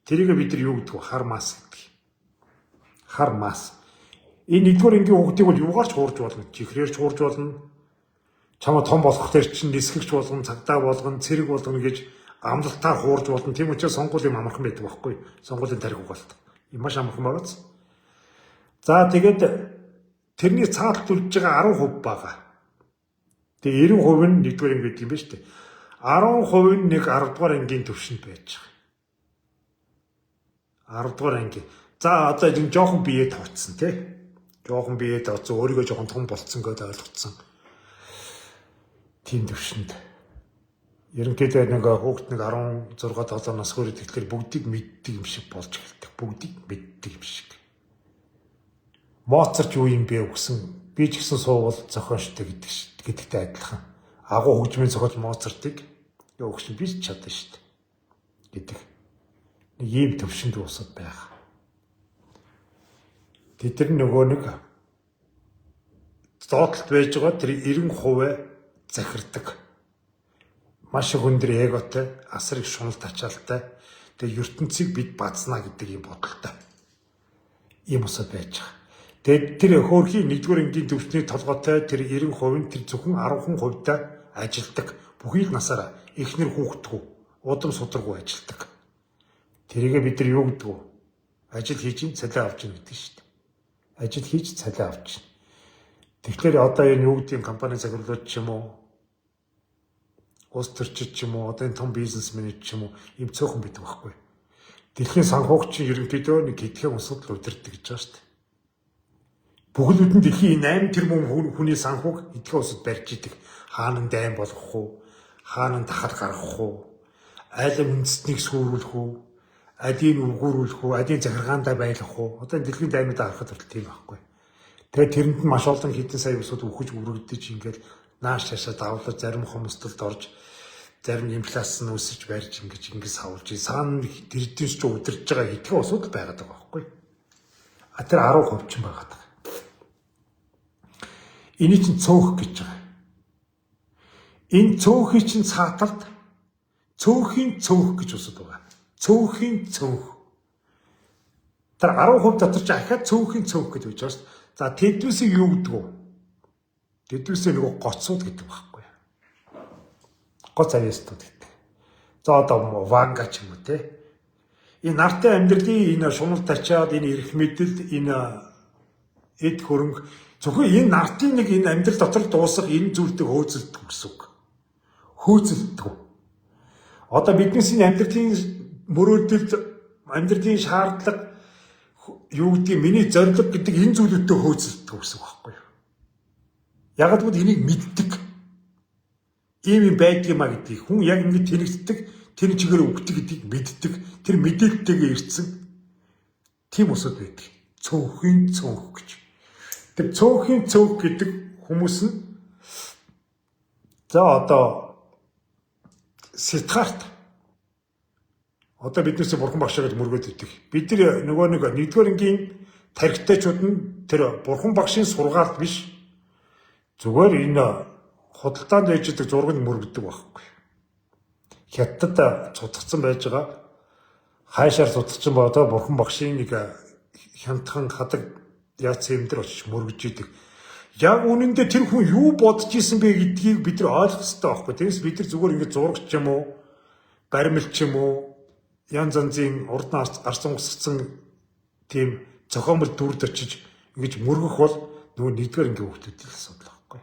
Тэрийг бид нар юу гэдэг вэ? Хар мас гэдэг. Хар мас. Энэ нэгдүгээр ангийн хүүхдийг бол юугаар ч хуурж болно. Чихрээр ч хуурж болно. Чамаа том болох тэр чинь нисгэгч болгон, цагдаа болгон, цэрэг болгоно гэж амлалтаар хуурж болно. Тийм учраас сонгуул юм амархан байдаг байхгүй. Сонгуулийн тарих угаалт. Юм маш амархан байгааз. За тэгээд тэрний цаалт үлдэж байгаа 10% байгаа. Тэгээ 90% нь нэгдүгээр анги гэдэг юм байна шүү дээ. 10% нь нэг 10 дугаар ангийн төвшөнд байж байгаа. 10 дугаар анги. За одоо энэ жоохон бие тооцсон тий. Жоохон бие тооцсон, өөрийгөө жоохон том болцсон гэдээ ойлгоцсон. Тийм төвшөнд. Ерөнхийдөө нэг хүүхэд нэг 16 7 нас хүрээд тэгэхээр бүгдийг мэддэг юм шиг болж эхэлдэг. Бүгдийг мэддэг юм шиг. Моцарт юу юм бэ гэсэн би ч гэсэн суувал зохион штэ гэдэгтэй адилхан. Агуу хөгжмийн зохиолч Моцартыг ёо өгсөн би ч чадсан штэ гэдэг. Нэг ийм төвшөнд уусад байгаа. Тэд нар нөгөө нэг зоодлолт байж байгаа тэр 90% захирдаг. Маш их өндөр эготой, асар их шуналт ачаалтай. Тэгээ ертөнцийг бид базнаа гэдэг ийм бодолтой. Ийм усад байж байгаа. Тэгээд тэр хөөрхийн нэгдүгээр ангийн төвчний толгойтой тэр 90% нь тэр зөвхөн 10% ажилдаг. Бүхий л насаараа эхнэр хүүхдгүй, удам сударгүй ажилдаг. Тэрийгэ бид нар юу гэдэг вэ? Ажил хийж ин цалин авч ийн гэдэг шүү дээ. Ажил хийж цалин авч ин. Тэгэхээр одоо энэ юу гэдгийг компани захирлууд ч юм уу, улс төрчид ч юм уу, одоо энэ том бизнесмэнүүд ч юм уу, ийм цөөхөн байдаг байхгүй. Дэлхийн санхүүгч ерөнхийдөө нэг хэдхэн улсад л удирддаг гэж байгаа шүү дээ. Бүхэл бүтэн дэлхийн 8 тэрбум хүний санхүүг хэдхэн улсад барьж идэг. Хаана дайн болгох уу? Хаана дахал гаргах уу? Аль үндэстнийг сүрүүлэх үү? Алийг өвгүүрүүлэх үү? Алийг захиргаандаа байлгах уу? Одоо энэ дэлхийн дайнуудаа харахад хүртэл тийм байхгүй. Тэгээд тэрэнд нь маш олон хэдэн сая улсууд үхэж үрэгдэж ингээл нааш цаашаа давлаж зарим хомсдолд орж зарим инфляц нь өсөж барьж ингэж ингэж савлж саан тэрдээс ч удирж байгаа хэдхэн улсууд л байгаад байгаа байхгүй. А тэр 10% ч байгаад байгаа. Эний чинь цөөх гэж байгаа. Энэ цөөхийг чинь цааталд цөөхийн цөөх гэж усад байгаа. Цөөхийн цөөх. Тэр 10% дотор чи ахиад цөөхийн цөөх гэж үгж байгаа шүү дээ. За тэднүүсийг юу гэдэг вэ? Тэднүүсээ нөгөө гоцууд гэдэг байхгүй. Гоц авьяастууд гэдэг. За одоо Ванга ч юм уу те. Энэ нартай амьдралын энэ шунал тачаад энэ эрх мэдэл энэ эд хөрөнгө зөвхөн энэ нартын нэг энэ амьдрал дотор дуусах энэ зүйлтэй хөөцөлдөг гэсэн үг. Хөөцөлдөг. Одоо биднээс энэ амьдралын мөрөөдөл, амьдралын шаардлага юу гэдгийг миний зорилго гэдэг энэ зүйлүүдтэй хөөцөлдөг гэсэн үг байхгүй юу? Яг л энийг мэддэг. Ийм юм байдаг юм а гэдгийг хүн яг ингэж тэнэгддэг, тэр чигээр өгдөг гэдгийг мэддэг. Тэр мэдээлэлтэйгээ ирсэн тийм усуд байдаг. Цөөхийн цөөх гэж. Тэр цөөхийн цөөх гэдэг хүмүүс нь за одоо Сиддхарт одоо биднээс бурхан багшаа гэж мөргөөд идэг. Бид нар нөгөө нэг нэгдүгээр ангийн тархитайчууд нь тэр бурхан багшийн сургаалт биш. Зүгээр энэ худалдаанд байж идэг зургийг мөргөдөг байхгүй. Хятад цутгцсан байж байгаа. Хайшаар цутгцсан ба одоо бурхан багшийн нэг хямдхан хадаг яац юм дээр очиж мөргөж идэг. Яг үнэндээ тэр хүн юу бодож исэн бэ гэдгийг бид нар ойлгох хэрэгтэй байхгүй. Тэрнээс бид нар зүгээр ингэж зураг ч юм уу, баримл ч юм уу, янз янзын урд нь арц унгассан тийм зохиомл дүрд очиж ингэж мөргөх бол нөгөө нэгдүгээр ангийн хүмүүсийн асуудал байхгүй.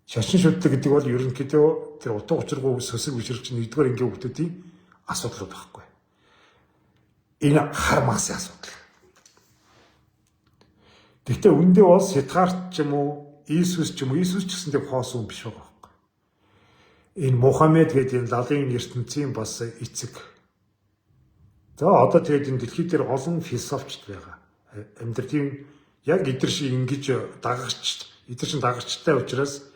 Шашин шүтлэг гэдэг бол ерөнхийдөө тэр утга учиргүй сөсөг бишрэгч нэгдүгээр ангийн хүмүүсийн асуудал байхгүй. Энэ хар масын асуудал. Гэхдээ үндэ бол Сиддхарт ч юм уу, Иесус ч юм уу, Иесус ч гэсэн тэг хоосон хүн биш байгаа байхгүй. Энэ Мухаммед гэдэг энэ лалын ертөнцийн бас эцэг. За одоо тэгээд энэ дэлхий дээр олон философчд байгаа. Амьдралын яг эдэр шиг ингэж дагагч, эдэр чинь дагагчтай учраас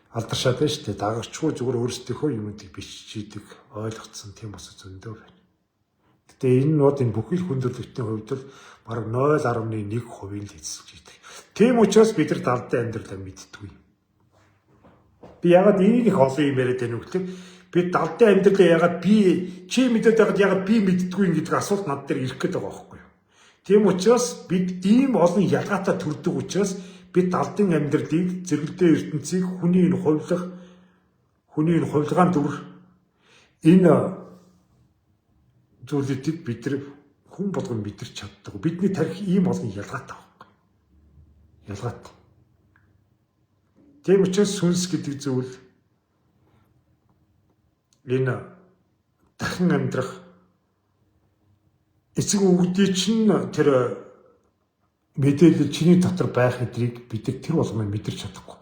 алдаршаад байна шүү дээ. Дагагчгүй зүгээр өөрсдийнхөө юмнуудыг бичиж идэг, ойлгоцсон тийм бас зөндөө байна. Гэтэ энэ нь бод энэ бүхэл хүндрэлтийн хувьд л бараг 0.1% л эзэлж идэг. Тийм учраас бид нар далдын амьдралаа мэддэггүй. Би ягаад ийм их олон юм яриад байна вэ гэхээр би далдын амьдралаа ягаад би чи мэдээд байгаад ягаад би мэддэггүй гэдэг асуулт над дээр ирэх гээд байгаа байхгүй юу. Тийм учраас бид ийм олон ялгаатай төрдөг учраас бид далдын амьдралыг, зэрэгэлдээ ертөнцийг, хүний энэ хувилах, хүний энэ хувилгаан дүр энэ зүйлүүдийг бид нар хүн болгон мэдэрч чаддаг. Бидний тарих ийм олон ялгаатай байхгүй. Ялгаатай. Тийм учраас сүнс гэдэг зүйл энэ дахин амьдрах эцэг өвгдий чинь тэр мэдээлэл чиний дотор байх эдрийг бид тэр болгоноо мэдэрч чадахгүй.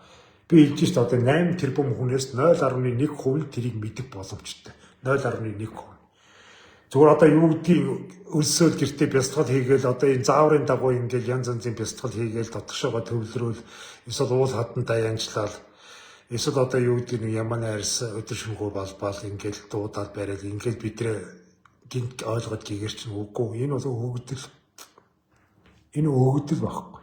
Би хэлж шít одоо 8 тэрбум хүнээс 0.1% тэрийг мэдэх боломжтой. 0.1%. Зүгээр одоо юу гэдгийг өлсөөл гэртээ бясалгал хийгээл одоо энэ зааврын дагуу ингээл янз янзын бясалгал хийгээл дотгошоогоо төвлөрөөл эсвэл уул хатантаа янжлал эсвэл одоо юу гэдгийг нэг яман арьс өдөр шөнөгүй балбал ингээл дуудаал барайл ингээл бидрээ гинт ойлгоод гэгэр чинь үгүй. Энэ бол өгөгдөл. Энэ өгөгдөл байхгүй.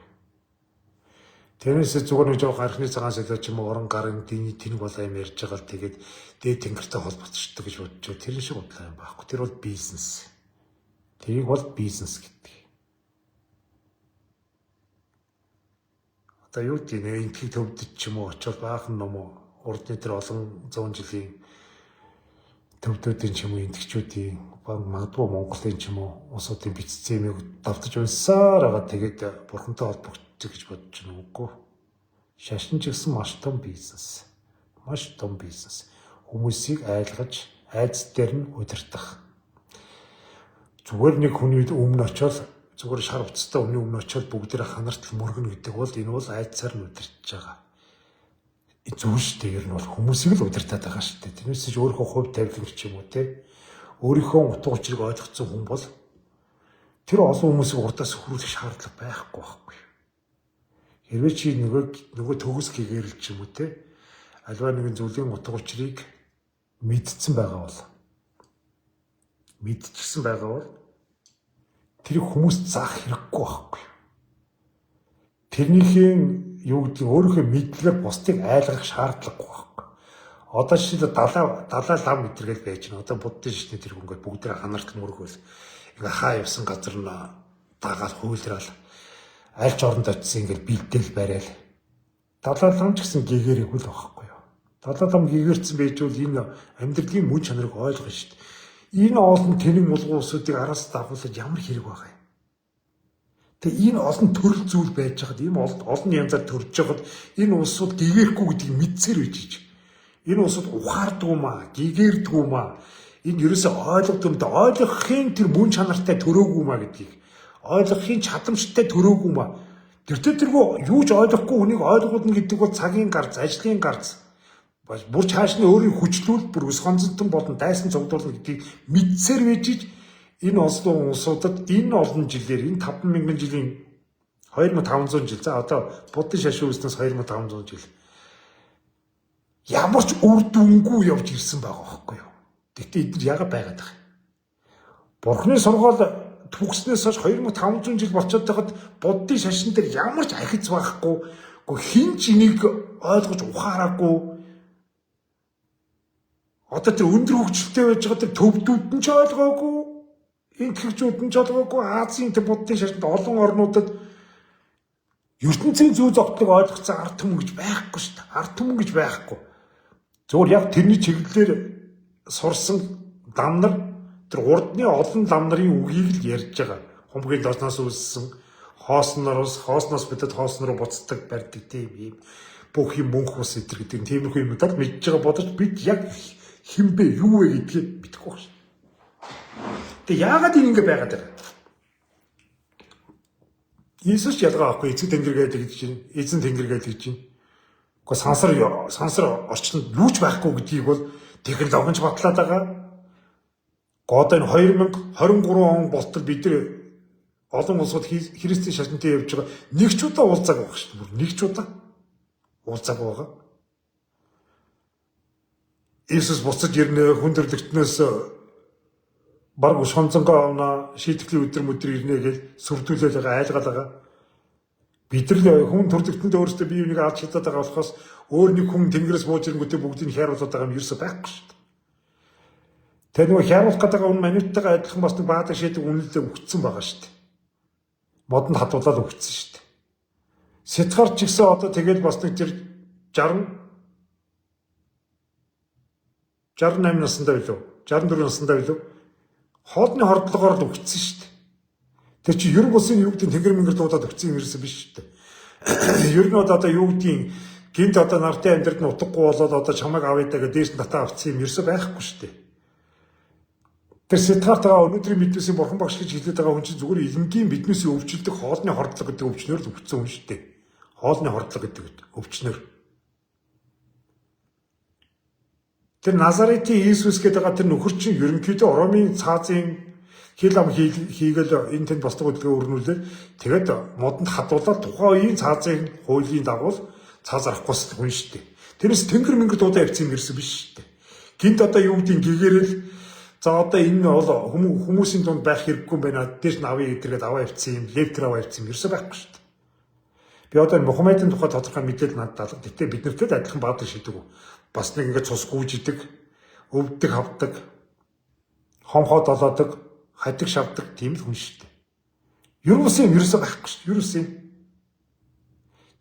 Тэрнээс зүгээр нэг жоох архины цагаан солио ч юм уу орон гарын диний тэнэг болоо юм ярьж байгаа л тэгээд дээд тэнгэртэй холбогдчихдог гэж бодож байгаа. Тэр шиг бодлоо юм байхгүй. Тэр бол бизнес. Тэрийг бол бизнес гэдэг. Одоо юу гэдэг нэ энтхийг төвдөж ч юм уу очиод баахан ном уу урдны тэр олон зуун жилийн төвдүүдийн ч юм уу энтгчүүдийн магадгүй Монголын ч юм уу улсуудын бичсэн юмыг давтаж унсаар байгаа тэгээд бурхантай холбогдчих гэж бодож байна үгүй. Шашин ч гэсэн маш том бизнес. Маш том бизнес. Хүмүүсийг айлгаж, айдас дээр нь удирдах. Зүгээр нэг хүний өмнө очиод, зүгээр шар хувцастай хүний өмнө очиод бүгдээрээ ханартал мөргөнө гэдэг бол энэ бол айдсаар нь удирдах байгаа. Зөв шүү дээ. Ер нь бол хүмүүсийг л удирдах байгаа шүү дээ. Тэрнээс ч өөрийнхөө хувь тавилан ч юм уу те. Өөрийнхөө утга учирыг ойлгоцсон хүн бол тэр олон хүмүүсийг урдаас хөрвүүлэх шаардлага байхгүй байхгүй. Хэрвээ чи нөгөө төгс гэгэрэл ч юм уу те. Альва нэгэн зүйлийн утга учирыг мэдсэн байгаа бол мэдчихсэн байгаа бол тэр хүмүүст заах хэрэггүй байхгүй. Тэрнийхээ юу гэдэг өөрийнхөө мэдлэгээр бусдыг айлгах шаардлагагүй байхгүй. Одоо жишээлбэл далай лам гэтэргээл байж байна. Одоо буддын шашны тэр хүн ингээд бүгд ханартал мөргөөл ингээ хаа явсан газар нь дагаад хуйлраал аль ч оронд очисон ингээд бэлдээл барайл. Далай лам ч гэсэн гэгэрээгүй л байхгүй юу. Далай лам гэгэрсэн байж бол энэ амьдралын мөн чанарыг ойлгоно шүү дээ. Энэ олон тэнэг мулгуу усуудыг араас дагуулж ямар хэрэг байгаа юм. Тэгээ энэ олон төрөл зүйл байж хаад ийм олон янзаар төрж байхад энэ улсууд гэгэрхгүй гэдгийг мэдсээр байж ич. Энэ улсууд ухаардгүй маа, гэгэрдгүй маа. Энэ ерөөсөө ойлгодгүй ойлгохын тэр мөн чанартай төрөөгүй маа гэдгийг ойлгохын чадамжтай төрөөгүй маа. Тэртээ тэргүй юу ч ойлгохгүй хүнийг ойлгуулна гэдэг бол цагийн гарц, ажлын гарц. Бүр чааш нь өөрийн хүчлүүл бүр өс хонцонтон болон дайсан цугдуулна гэдгийг мэдсээр байж ич энэ олон улсуудад энэ олон жилээр энэ 5000 жилийн 2500 жил за одоо буддын шашин үүснээс 2500 жил ямар ч үр дүнгүй явж ирсэн байгаа байхгүй юу. Гэхдээ эдгээр яагаад байгаад байгаа юм? Бурхны сургаал төгснөөс хойш 2500 жил болчиход байхад буддын шашин дээр ямар ч ахиц байхгүй, хэн ч энийг ойлгож ухаараагүй. Одоо тэр өндөр хөгжилтэй байж байгаа тэр төвдүүд нь ч ойлгоогүй, энтгэгчүүд нь ч ойлгоогүй, Азийн тэр буддын шашинд олон орнуудад ертөнцийн зүй зогтлыг ойлгоцсон ард түмэн гэж байхгүй шүү дээ. Ард түмэн гэж байхгүй. Зөвхөн яг тэрний чиглэлээр сурсан лам нар тэр урдны олон лам нарын үгийг л ярьж байгаа. Хумгийн дорноос үүссэн хооснороос хоосноос бидэд хоосон руу буцдаг барьдаг тийм юм бүх юм мөнх ус эдэр гэдэг тиймэрхүү юмудад мэдж байгаа бодож бид яг хэн бэ юу вэ гэдгийг мэдэхгүй байна. Тэгээ яагаад энэ ингэ байгаад байгаа? Иесус ялгаа авахгүй эцэг тэнгэр гэдэг гэж чинь эзэн тэнгэр гэдэг гэж чинь. Гэхдээ сансар орчинд юу ч байхгүй гэдгийг бол технологич батлаад байгаа. Одоо энэ 2023 он болтол бид нар олон улсууд христийн шашинтай явж байгаа нэг ч удаа уулзааг байгаа шүү дээ. Нэг ч удаа уулзааг байгаа. Иесус буцаж ирнэ, хүн төрлөختнөөс баг шонзонгоо авна, шийтгэлийн өдөр мөдөр ирнэ гэж сүрдүүлэл байгаа, айлгаал байгаа. Бид нар хүн төрлөختөнд өөрсдөө бие биенийг алж чадаад байгаа болохоос өөр нэг хүн тэнгэрээс бууж ирэнгүүтээ бүгдийг хайруулаад байгаа юм ерөөсөө байхгүй шүү дээ. Тэгээ нөгөө хайруулах гэдэг үн манитайгаа адилхан бас нэг баадаг шийдэг үнэлдээ өгцөн байгаа шүү дээ. Модонд хадуулаад өгцөн шүү дээ. Сэтгар ч гэсэн одоо тэгэл бас нэг тэр 68 насндаа билүү? 64 насндаа билүү? Хоолны хордлогоор л өгцөн шүү дээ. Тэр чи ер бусын юу гэдэг тэнгэр мэнгэр дуудаад өгцөн юм ерөөсөө биш шүү дээ. Ер нь одоо юу гэдгийг гинт одоо нартай амьдрал нь утгагүй болоод одоо чамайг авъя даа гэдэг дээш нь татаа авцсан юм ерөөсөө байхгүй шүү дээ. Тэр Сиддхартагаа өнөөдрийн биднээсийн бурхан багш гэж хэлээд байгаа хүн чинь зүгээр илэнгийн биднээсийн өвчлөлдөг хоолны хордлого гэдэг өвчнөр л өвчсөн хүн шүү дээ. Хоолны хордлого гэдэг өвчнөр. Тэр Назаретийн Иесус гэдэг байгаа тэр нөхөр чинь ерөнхийдөө Ромын цаазын хил ам хийгээл энэ тэнд босдог хөдөлгөөн өрнүүлээд тэгээд модонд хадуулаад тухайн үеийн цаазын хуулийн дагуу цааз зарахгүй хүн шүү дээ. Тэрнээс тэнгэр мэнгэр дуудаа явцсан юм ерөөсөө биш шүү дээ. Гинт одоо юу гэдгийг гэгэрэл за одоо энэ бол хүмүүсийн дунд байх хэрэггүй юм байна. Дээрс нь авъя гэдэргээд аваа явцсан юм, левтер аваа явцсан юм ерөөсөө байхгүй шүү дээ. Би одоо Мухаммедийн тухай тодорхой мэдээлэл надад алга. Гэтэ бид нартэй адилхан баадаг шидэг. Бас нэг ингээд цус гүйж идэг, өвдөг хавдаг, хомхоо долоодог, хадаг шавдаг тийм л хүн шүү дээ. Ерөөсөө юм ерөөсөө байхгүй шүү дээ. Ерөөсөө юм.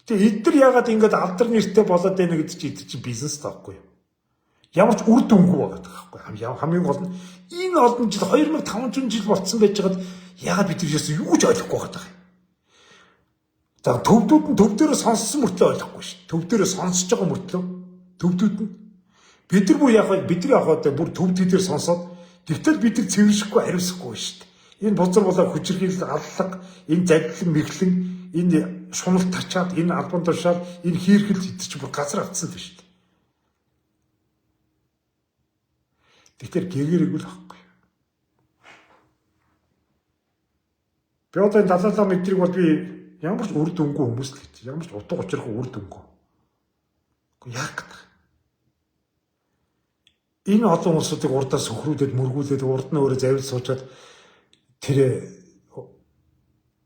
Гэтэ эдгээр яагаад ингээд алдар нэртэй болоод байна гэдэг чи эдгээр чи бизнес таахгүй юу? Ямар ч үр дүнгүй байгаа байхгүй. Хамгийн гол нь энэ олон жил 2500 жил болцсон байж байгаад яагаад бид ерөөсөө юу ч ойлгохгүй байгаа юм. За төвдүүд нь төв дээрээ сонссон мөртлөө ойлгохгүй шүү. Төв дээрээ сонсож байгаа мөртлөө төвдүүд нь бид нар бүр яг бид нар яг одоо бүр төвд дээр сонсоод тэгтэл бид нар цэвэршихгүй хариуцахгүй шүү дээ. Энэ бузар булаа хүчирхийлэл аллага, энэ залилан мэхлэн, энэ шуналт тачаад, энэ албан тушаал, энэ хийрхэл эд чинь бүр газар автсан л шүү дээ. Тэгэхээр гэгэрэг л байхгүй. Би одоо энэ Далай лама эдрийг бол би ямар ч үр дүнгүй хүмүүс л гэж. Ямар ч утга учиргүй үр дүнгүй. Гэхдээ яах гэдэг. Энэ олон улсуудыг урдаа сөхрүүлээд мөргүүлээд урд нь өөрөө завил суучаад тэр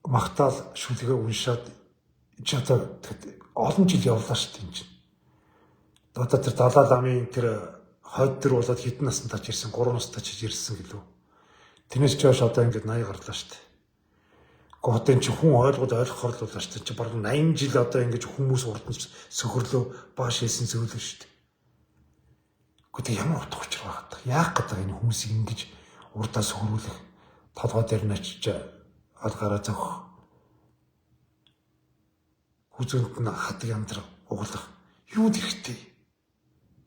магтаал шүлгээ уншаад чи одоо олон жил явлаа шүү дээ энэ чинь. Одоо тэр Далай ламын тэр хойд төр болоод хэдэн насанд тач ирсэн, 3 настай ч ирсэн гэлүү. Тэрнээс ч хойш одоо ингээд 80 гарлаа шүү дээ. Гэхдээ одоо энэ чинь хүн ойлгоод ойлгохоор л боллоо шүү дээ. Чи бараг 80 жил одоо ингэж хүмүүс урд нь сөхөрлөө бааш хийсэн зүйл шүү дээ. Гэхдээ ямар утга учир байгаа даа. Яах гэдэг энэ хүмүүсийг ингэж урдаа сөхрүүлэх, толгой дээр нь очиж алгаараа зөөх. Хүзүүнд нь хадаг яндар углах. Юу хэрэгтэй?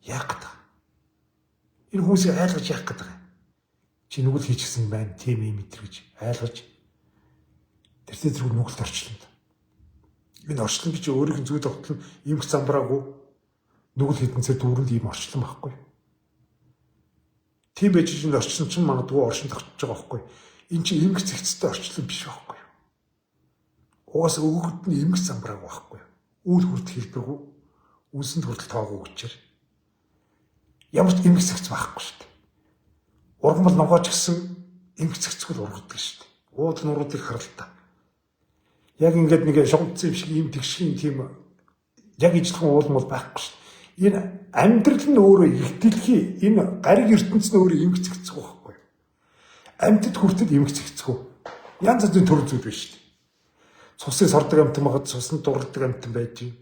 Яах гэдэг. Энэ хүмүүсийг айлгаж яах гэдэг юм. Чи нүгэл хийчихсэн байна, тийм юм мэдэр гэж айлгаж тэртээ тэргүй нүгэлт орчлоно. Энэ орчлон гэж өөрийнх нь зүй тогтол нь эмх замбраагүй нүгэл хідэнцээ дүүрэнд ийм орчлон байхгүй. Тийм байж энэ орчлон чинь магадгүй оршин тогтож байгаа байхгүй. Энэ чинь эмх зэгцтэй орчлон биш байхгүй. Угаас өгөгд нь эмх замбраагүй байхгүй. Үйл хүртэл хэлбэргүй, үнсэнд хүртэл тоогүй гэчээр. Ямар ч эмх зэгц байхгүй шүү дээ. Ургамал ногооч гэсэн эмх зэгцгүй л ургадаг шүү дээ. Уудал нуруудыг харалтаа. Яг ингээд нэг шугамцсан юм шиг ийм тэгшийн тийм яг ижлэхэн уулмал байхгүй шүү дээ. Энэ амьдрал нь өөрөө их дэлхий, энэ гариг ертөнц нь өөрөө эмх зэгцгүй байхгүй. Амьтад хүртэл эмх зэгцгүй. Янз янзын төрөл зүйл биш шүү дээ. Цусыг сордог амьтан магад цуснд дурладаг амьтан байж байна.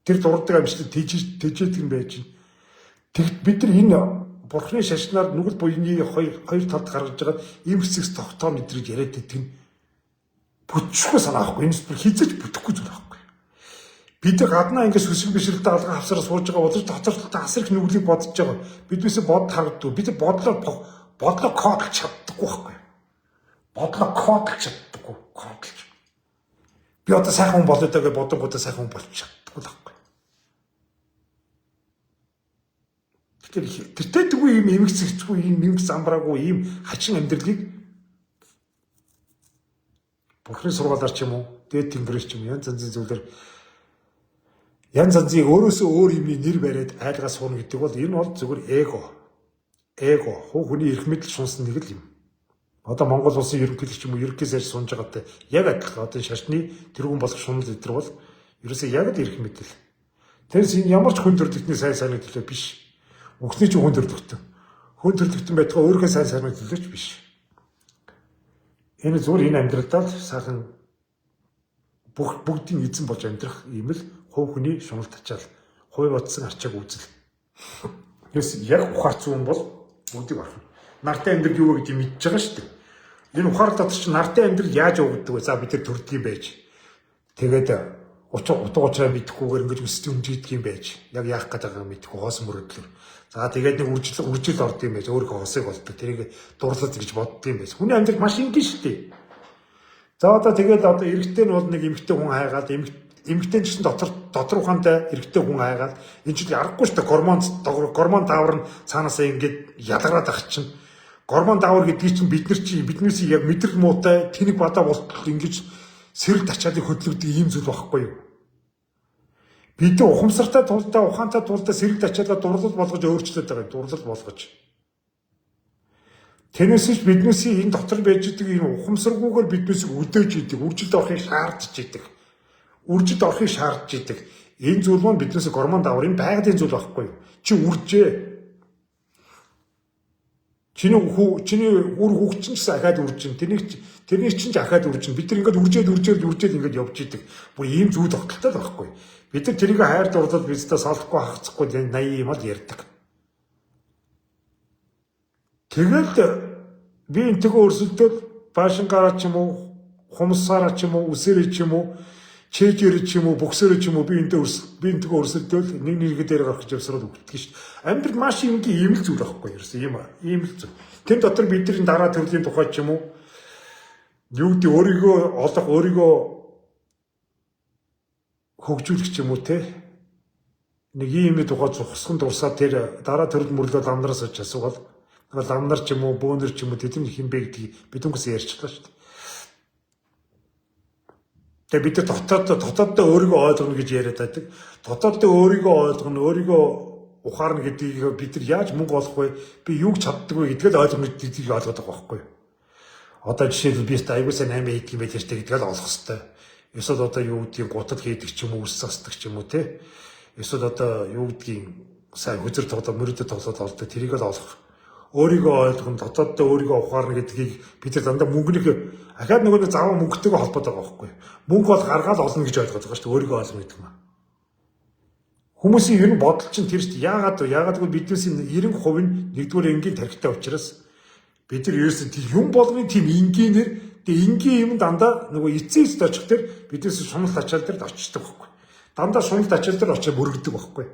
Тэр дурладаг амьтад тэжээдэг юм байж байна. Тэгт бид нар энэ бурхны шашнаар нүгэл буяны хоёр талд гаргаж байгаа эмх зэгц тогтоом мэдрэж яриад байдаг нь бүтчихгүй санаа байхгүй. Энэ бүр хизэж бүтэхгүй зүйл байхгүй. Бид гаднаа ингэ сүсэг бишрэлтэй алган хавсараа сууж байгаа боловч дотор талдаа асар их нүглийг бодож байгаа. Биднээс бод харагддаг. Бид бодлоо кодлж чаддаггүй байхгүй. Бодлоо кодлж чаддаггүй. Кодлж. Би одоо сайхан хүн болоо даа гэж бодонгуудаа сайхан хүн болж чаддаггүй л байхгүй. Тэгэхээр тэртээ дгүй ийм эмх зэгцгүй, ийм эмх замбраагүй, ийм хачин амьдралыг Бурхны сургаалаар ч юм уу, дээд тэнгэрээс ч юм уу, янз янзын зүйлээр янз янзын өөрөөсөө өөр юмны нэр бариад айлгаа суурна гэдэг бол энэ бол зүгээр эго. Эго, хувь хүний эрх мэдэл шунсан нэг л юм. Одоо Монгол улсын ерөнхийлөгч юм уу, ерөнхий сайд сунж байгаатай яг адилхан одоо шашны тэргүүн болох шунал өдр бол ерөөсөө яг л эрх мэдэл. Тэрс энэ ямар ч хүн төрөлхтний сайн сайнны төлөө биш. Үхсний ч хүн төрөлхтөн. Хүн төрөлхтөн байтугай өөрийнхөө сайн сайнны төлөө ч биш. Энэ зүгээр энэ амьдралдаа л сайхан бүх бүгдийн эзэн болж амьдрах ийм л хувь хүний шунал тачаал, хувь бодсон арчааг үзэл. Тэс яг ухаарч юм бол бүгдийг орхино. Нартай амьдрал юу вэ гэдгийг мэдж байгаа шүү дээ. Энэ ухаарлал дотор чинь нартай амьдрал яаж явагддаг вэ? За бид нар төрдөг юм байж. Тэгээд утга учраа мэдэхгүйгээр ингэж өсөж өмжийдэг юм байж. Яг яах гээд байгааг мэдэхгүй хоосон мөрөдлөөр. За тэгээд нэг үржил орд юм байж. Өөрийнхөө хосыг болдог. Тэрийг дурлал гэж боддог юм байж. Хүний амьдрал маш энгийн шүү дээ. За одоо тэгээд одоо эрэгтэй нь бол нэг эмэгтэй хүн хайгаад эмэгтэй ч гэсэн дотор ухаантай эрэгтэй хүн хайгаад энэ чинь аргагүй шүү дээ. Гормон даавар нь цаанаасаа ингээд ялгараад ах чинь. Гормон даавар гэдгийг чинь бид нар чинь биднээс яг мэдрэл муутай тэнэг бадаа болтол ингэж сэрэл тачаалыг хөдлөгдөг ийм зүйл байхгүй юу? Бид нар ухамсартай тулдаа, ухаантай тулдаа сэрэл тачаалаа дурлал болгож өөрчлөөд байгаа юм. Дурлал болгож. Тэрнээс ч биднээс энэ дотор байж идэг энэ ухамсаргүйгээр биднээс өдөөж идэг, үржилд орохыг шаардж идэг. Үржилд орохыг шаардж идэг. Энэ зүйл маань биднээс гормон даавар энэ байгалийн зүйл байхгүй юу? Чи үржээ. Чиний үр хүүхд чинь ч гэсэн ахаад үржин. Тэрнийг чинь ч ахаад үржин. Бид нар ингээд үржээд ингээд явж идэг. Бүр ийм зүйл тогтолтой л байхгүй. Бид нар тэрийг хайр дурлал бидтэй салахгүй хагацхгүй 80 юм л ярьдаг. Тэгэл би энтэйгээ өрсөлдөөл баашин гараа ч юм уу Хумсаараа ч юм уу, үсээрээ ч юм уу, чэжээр ч юм уу, бөксөөрөө ч юм уу би энтэй би энтэйгээ өрсөлдөөл нэг нэгэ дээр гарах гэж явсараад өгдөг шүү дээ. Амьдрал маш энгийн ийм л зүйл байхгүй ерөөсөө ийм л зүйл. Тэр дотор бидний дараа төрлийн тухай ч юм уу юу гэдэг өөрийгөө олох, өөрийгөө хөгжүүлэх ч юм уу те нэг ийм тухай зогсхон дурсаад тэр дараа төрөл мөрлөө ламнараас очиж асуувал ламнар ч юм уу, бөөнөр ч юм уу тэдний хэн бэ гэдгийг бид өнгөс ярьчлаа шүү дээ. Тэгээ бид дотооддоо өөрийгөө ойлгоно гэж яриад байдаг. Дотооддоо өөрийгөө ойлгоно, өөрийгөө ухаарна гэдгийг бид нар яаж мөнгө олох вэ? Би юуг чаддаг вэ гэдгийг л ойлгоно гэдгийг ойлгоод байгаа байхгүй юу? Одоо жишээлбэл би өстой аягүй сайн 8 хийдэг юм байл штэ гэдгийг л олох хэвээр. Эсвэл одоо юу гэдгийг гутал хийдэг ч юм уу, үс засдаг ч юм уу те. Эсвэл одоо юу гэдгийг сайн хөзөр тоглоод, мөрөдө тоглоод олдог тэрийг л олох. Өөрийгөө ойлгоно, дотооддоо өөрийгөө ухаарна гэдгийг бид нар дандаа мөнгөний ахаад нөгөө нэг заваа мөнгөтэйгээ холбоотой байгаа байхгүй юу? Мөнгө бол гаргаал олно гэж ойлгоод байгаа шүү дээ. Өөрийгөө ойлгоно гэдэг юм. Хүмүүсийн ер нь бодол чинь тэр шүү дээ. Яагаад вэ? Яагаад гэвэл биднээс 90% нь нэгдүгээр энгийн тархитай учраас бид нар ерөөсөн тийм юм болгоны тийм энгийнээр тэгээ энгийн юм дандаа нөгөө эцсийн эцэст очих тэр биднээс шунал ачаал дээр очдог байхгүй. Дандаа шунал ачаал дээр очиж мөрөгдөг байхгүй.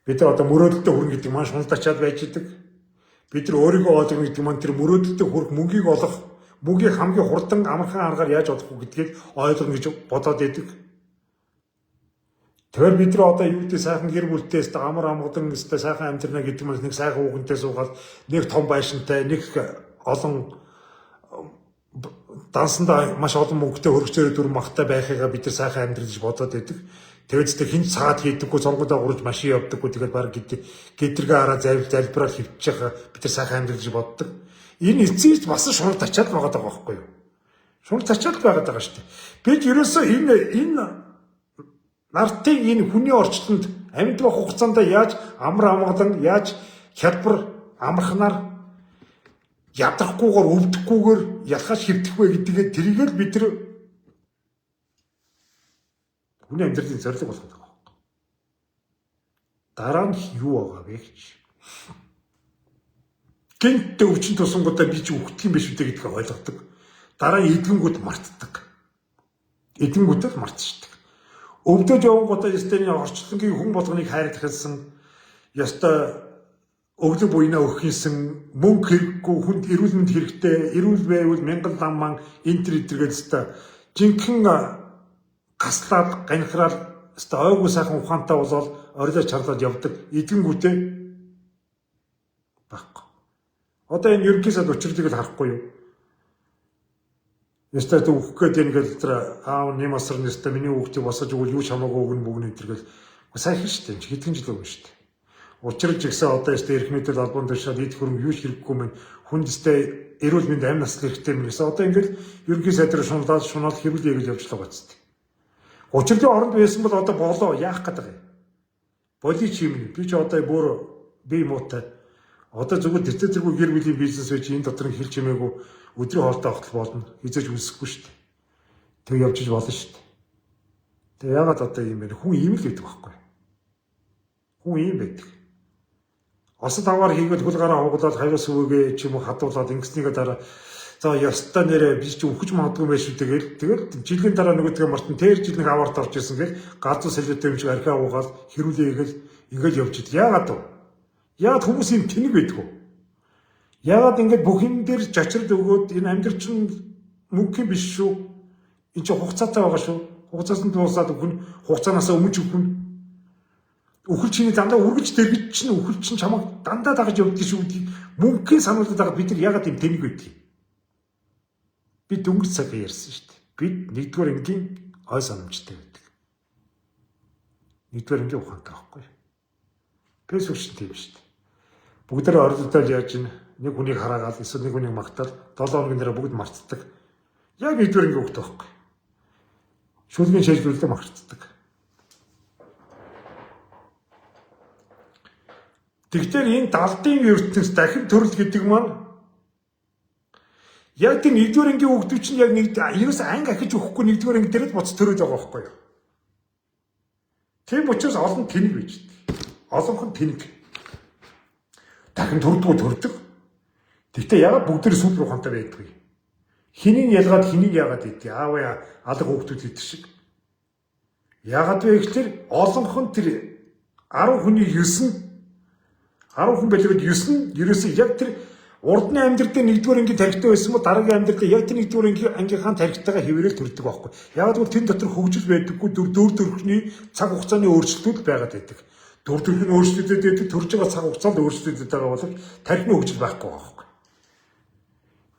Бид нар одоо мөрөөдөлтөд хүрнэ гэдэг маань шунал ачаал байж идэг. Бид нар өөрийгөө ойлгоно гэдэг маань тэр мөрөөдөлтөд хүрэх мөнгийг олох, мөнгийг хамгийн хурдан амархан аргаар яаж олох вэ гэдгийг ойлгоно гэж бодоод идэг. Тэгэхээр бид нар одоо юу гэдэг сайхан гэр бүлтэй өстө амар амгалан өстө сайхан амьдрна гэдэг маань нэг сайхан хүүхэнтэй суугаад нэг том байшинтай, нэг олон дансандаа маш олон мөнгөтэй хөргөчөөрөө дүр махтай байхыгаа бид нар сайхан амьдрал гэж бодоод идэг. Тэгээд ч хинч цаад хийдэггүй, цонгодоо гурж машин явдаггүй, тэгээд баг гэдэргээ хараа залбираад хөвчих бид нар сайхан амьдрал гэж боддог. Энэ эцсийн бас шунал тачаал байгаа даа байхгүй юу? Шунал тачаал байгаад байгаа шүү дээ. Бид ерөөсөө энэ нартын энэ хүний орчлонд амьд байх хугацаанд яаж амар амгалан, яаж хялбар амархнаар ядрахгүйгээр, өвдөхгүйгээр ялхаж хэвдэх вэ гэдгээ тэрийг л бид нар хүний амьдралын зорилго болгоод байгаа байхгүй. Дараа нь юу байгаа вэ гэж. Гэнт өвчин тусангуудаа би чи үхдэг юм биш үү гэдгийг ойлгодог. Дараа нь эдгэнгүүд мартдаг. Эдгэнгүүдээ л мартчихдаг. Өвдөж явангуудаа ёстой орчлонгийн хүн болгоныг хайрлах хэлсэн. Ёстой өглөө буйнаа өгөх хийсэн, мөнгө хэрэггүй, хүнд эрүүл мэнд хэрэгтэй, эрүүл байвал мянган ламан энтер эдэргээл ёстой жинхэнэ гаслаад ганхраал ёстой ойгүй сайхан ухаантай болоод орилоо чарлаад явдаг. Эдгэнгүүтээ байхгүй. Одоо энэ ерөнхий сайд учирлыг л харахгүй юу? Ёстой тэг өгөх гээд энэ гэл тэр аав нэм асар ёстой миний хүүхдийг босож өгвөл юу ч хамаагүй өгнө бүгнэ энэ гэл сайхан шүү дээ. Хэдхэн жил өгнө шүү дээ. Учирч ихсэн одоо ёстой эрх мэдэл албан тушаал эд хөрөнгө юу ч хэрэггүй мэн хүнд ёстой эрүүл мэнд амь наслах хэрэгтэй мэн гэсэн. Одоо ингээл ерөнхий сайд руу шуналаад шунаал хэрүүлээ гэж явж л байгаа зү. Учирлын оронд байсан бол одоо болоо яах гээд байгаа юм. Боли чи юм. Би ч одоо бүр би муутай. Одоо зүгээр тэртээ тэргүй гэр бүлийн бизнес байж энэ дотор хэл чимээгүй өдрийн хоолтой огтол болно. Хизээж үлсэхгүй шүү дээ. Тэг явж иж болно шүү дээ. Тэг яагаад одоо юм бэ? Хүн ийм л байдаг байхгүй. Хүн ийм байдаг. Осод аваар хийгээд хөл гараа хугалаад хавьяас өвөгээ ч юм уу хадуулаад ингэснийгээ дараа за ёстой нэрээ би чи үхэж магадгүй байх шүү тэгэл тэгэл жилийн дараа нөгөөдгөө мартан тэр жил нэг аваарт орж исэн гэл галзуу солиотой юм шиг архиа уугаад хэрүүлээ гээл ингээл явж идэг. Яагаад вэ? Яагаад хүмүүс юм тэнэг байдгүй? Яагаад ингэж бүх юм дээр жачрал өгөөд энэ амьдрал чинь мөнгө юм биш шүү. Энэ чинь хугацаатай байгаа шүү. Хугацаас нь дуусаад үхэн, хугацаанаас өмнө ч үхэн. Үхэл чиний дандаа үргэлж дэргэж чинь үхэл чинь чамайг дандаа дагаж явдаг шүү гэдгийг мөнгөний сануулдаг дагаад бид нар яагаад юм тэнэг байдгийг. Би дөнгөж цаг ярьсан шүү дээ. Бид нэгдүгээр энгийн ой санамжтай байдаг. Нэгдүгээр энгийн ухаантай байхгүй. Facebook чинь тийм шүү дээ. Бүгдээрээ оролдоод яаж ийн нэг хүнийг хараагаал эсвэл нэг хүнийг магтаал 7 хоногийн дараа бүгд мартдаг. Яг нэгдүгээр энгийн хөвгт байхгүй. Шүлгийн шийдвэрлэлээ мартдаг. Тэгэхээр энэ далдын ертөнц дахин төрөл гэдэг маань яг тэр нэгдүгээр ангийн хүүхдүүд чинь яг нэг ерөөс анги ахиж өгөхгүй нэгдүгээр анги дээр л буц төрөөд байгаа байхгүй юу? Тийм учраас олон тэнэг байж дээ. Олонх нь тэнэг. Дахин төрдгөө төрдөг. Гэхдээ яагаад бүгд тэр супер ухаантай байдгүй? Хэнийг ялгаад хэнийг яагаад идэх? Аав алга хүүхдүүд идэх шиг. Яагаад вэ гэхээр олонхон тэр 10 хүний 9 нь 10 хүн бэлгэд 9 нь ерөөсөө яг тэр урдны амьдрал дээр нэгдүгээр ангийн тархитай байсан бол дараагийн амьдрал дээр яг тэр нэгдүгээр ангийнхаа тархитайгаа хэвээрэл төрдөг байхгүй. Яг л тэн дотор хөгжил байдаггүй, дөр төрхний цаг хугацааны өөрчлөлтүүд байгаад байдаг. Дөр төрх нь өөрчлөгдөд байдаг, төрж байгаа цаг хугацаанд өөрчлөгдөд байгаа боловч тархины хөгжил байхгүй байхгүй.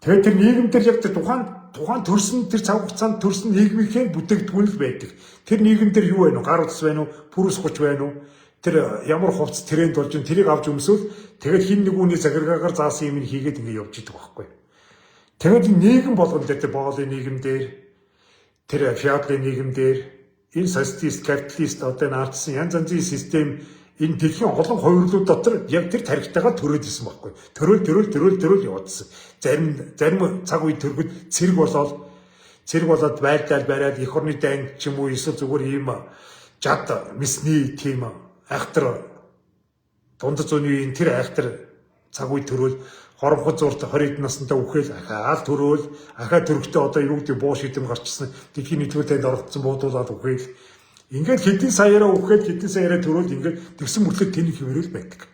Тэгээд тэр нийгэм дээр яг тэр тухайн төрсөн тэр цаг хугацаанд төрсөн нийгмийнхээ бүтээгдэхүүн л байдаг. Тэр нийгэм дээр юу байна вэ? Гар утас байна уу? Пүрүс хуч байна уу? Тэр ямар хувцас тренд болж ин тэрийг авч өмсөөл тэгээд хин нэг үний захиргаагаар заасан юм хийгээд ингэ явж идэг байхгүй. Тэгээд нийгэм болгон дээр тэр боолын нийгэм дээр, тэр феодлын нийгэм дээр, энэ социалист, капиталист одоо энэ ардсан янз янзын систем энэ дэлхийн олон хувирлууд дотор яг тэр тархитайгаа төрөөд исэн байхгүй. Төрөөл төрөөл төрөөл төрөөл явуулсан. Зарим цаг үе төргөд цэрэг болоод байлдаал бариад эх орны дайн ч юм уу эсвэл зүгээр ийм жад мэсний тийм айхтар дунд зууны үеийн тэр айхтар цаг үе төрөөл хоромход зурт 20 хэдэн наснда үхэл ахаал төрөөл ахаа төрөхтөө одоо юу гэдэг буу шидэм гарчсан дэлхийн нэгдүгээр танд оролцсон буудуулаад үхэл ингээд хэдэн саяараа үхэл хэдэн саяараа төрөөл ингээд тэгсэн мөртлөө тэний хэврэл байдаг.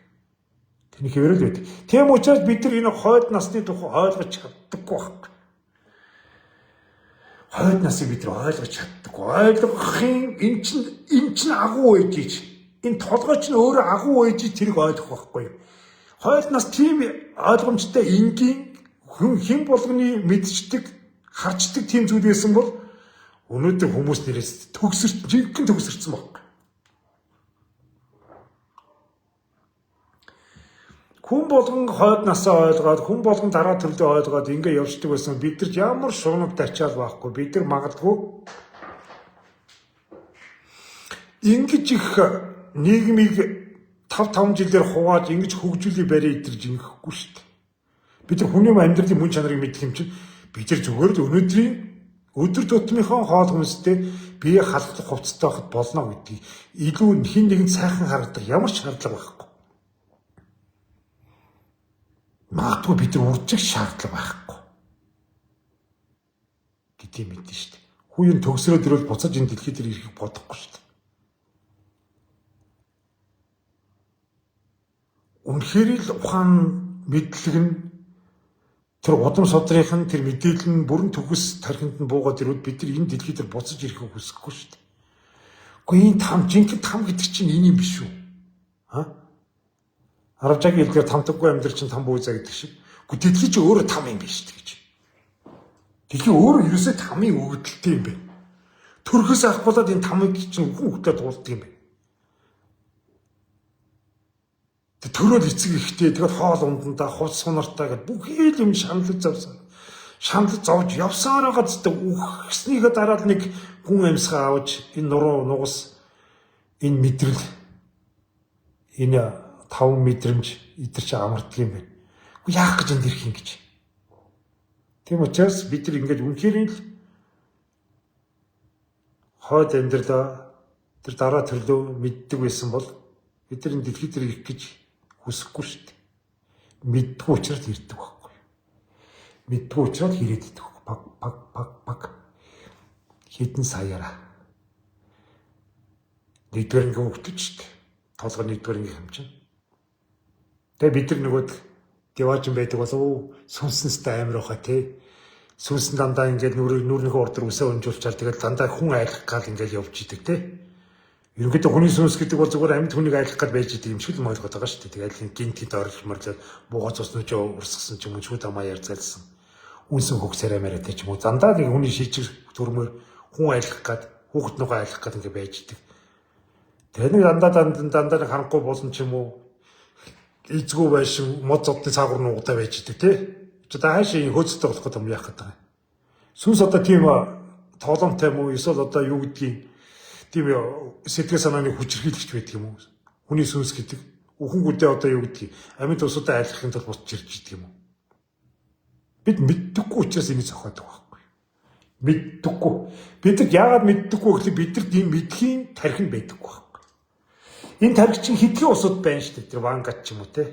Тэний хэврэл байдаг. Тийм учраас бид нар энэ хойд насны тухай ойлгож чаддаггүй байхгүй. Хойд насыг бид нар ойлгож чаддаггүй. Ойлгохын эн чинь агуу байж ич. Энэ толгой чинь өөрөө агуу байж тэрийг ойлгох байхгүй. Хойд нас тийм ойлгомжтой энгийн хүн хэн болгоны мэдчдэг, харчдаг тийм зүйл байсан бол өнөөдөр хүмүүс нэрээс төгсөрч, жинхэнэ төгсөрсөн байхгүй. Хүн болгон хойд насаа ойлгоод, хүн болгон дараа төрлөө ойлгоод ингэ явждаг байсан бид нар ямар шугамг тачаал байхгүй. Бид нар магадгүй ингэж их нийгмийг 5 жилээр хувааж ингэж хөгжүүлээ барай идэрж ингэхгүй шүү дээ. Бид нар хүний амьдралын мөн чанарыг мэдэх юм чинь бид нар зүгээр л өнөөдрийн өдөр тутмынхаа хоол хүнстэй бие халахлах хувцастай байхад болно гэдгийг илүү хин нэгэнд сайхан харагдах ямар ч шаардлага байхгүй. Магадгүй бид нар уржих шаардлага байхгүй гэдгийг мэднэ шүү дээ. Хүн төгсрөөд ирвэл буцаж энэ дэлхий дээр ирэхийг бодохгүй шүү дээ. Үнэхээр л ухаан мэдлэг нь тэр удам судрынх нь тэр мэдээлэл нь бүрэн төгс тархинд нь буугаад ирвэл бид нар энэ дэлхий дээр буцаж ирэхийг хүсэхгүй шүү дээ. Гэхдээ энэ там жинхэнэ там гэдэг чинь энэ юм биш үү? А? Аравжаагийн хэлдгээр тамтаггүй амьдрал чинь там бүүзаа гэдэг шиг. Гэхдээ дэлхий чинь өөрөө там юм биш үү гэж. Дэлхий өөрөө ерөөсөө тамын өгөгдөлтэй юм байна. Төрхөөс авах болоод энэ тамыг чинь хүн хөтлөө туулдаг юм байна. Төрөөл эцэг ихтэй тэгэл хоол ундандаа хувц сунартай гэд бүхий л юм шаналж завсан. Шаналж зовж явсаар байгаа зү үхснийхээ дараа л нэг хүн амьсгаа авч энэ нуруу нугас энэ мэдрэл энэ таван мэдрэмж идэр чи амардаг юм байна. Үгүй яах гэж энд ирэх юм гэж. Тийм учраас бид нар ингээд үнэхээр л хойд амьдралаа тэр дараа төрлөө мэддэг байсан бол бид нар энэ дэлхий дээр ирэх гэж хүсэхгүй шүү дээ. Мэддэггүй учраас ирдэг байхгүй. Мэддэггүй учраас ирээд идэх. Паг паг паг паг хэдэн саяараа. Нэгдүгээр ангийн хөвгтөж шүү дээ. Толгой нэгдүгээр ангийн юм чинь. Тэгээ бид нар нөгөөд диваажин байдаг болов сүнснэстэй амар байхаа тий. Сүнсэн дандаа ингээд нүрнийхөө урд үсээ өнжүүлчаал тэгээд дандаа хүн айлах гал ингээд явж идэг тий. Ерөнхийдөө хүний сүнс гэдэг бол зүгээр амьд хүнийг айлах гал байж идэг юм шиг л ойлгоод байгаа шүү дээ. Тэгээд гинт гинт орж морлоо буугаа цуснууч урсгасан ч юм уу шүүд амаа ярьцаалсан. Үнсэн хөх царай мариатай ч юм уу дандаа нэг хүний шижиг төрмөр хүн айлах гад хүүхэд нүгөө айлах гад ингээд байж идэг. Тэгээд нэг дандаа дандаа нэг харанхуй болсон ч юм уу эзгүй байшин мод зодны цаагуур нуугдаа байж идэг тий. Чи та хаашаа хөөцөлтэй болох гэдэг юм яах гэдэг юм. Сүнс одоо тийм тооломтой юм уу эсвэл одоо юу гэдгийг тийм сэтгэл санааны хүчирхийлэгч байдаг юм уу? Хүний сүнс гэдэг үхэнгүүдээ одоо юу гэдгийг амьд усудаа айлгахын тулд босч ирж идэг юм уу? Бид мэддэггүй учраас энийг зохиодог байхгүй. Мэддэггүй. Бид нар яагаад мэддэггүй гэхэл бид нар тийм мэдхийн тархин байдаггүй байхгүй. Энэ тархи чинь хэдхэн усуд байна шүү дээ. Тэр Вангат ч юм уу те.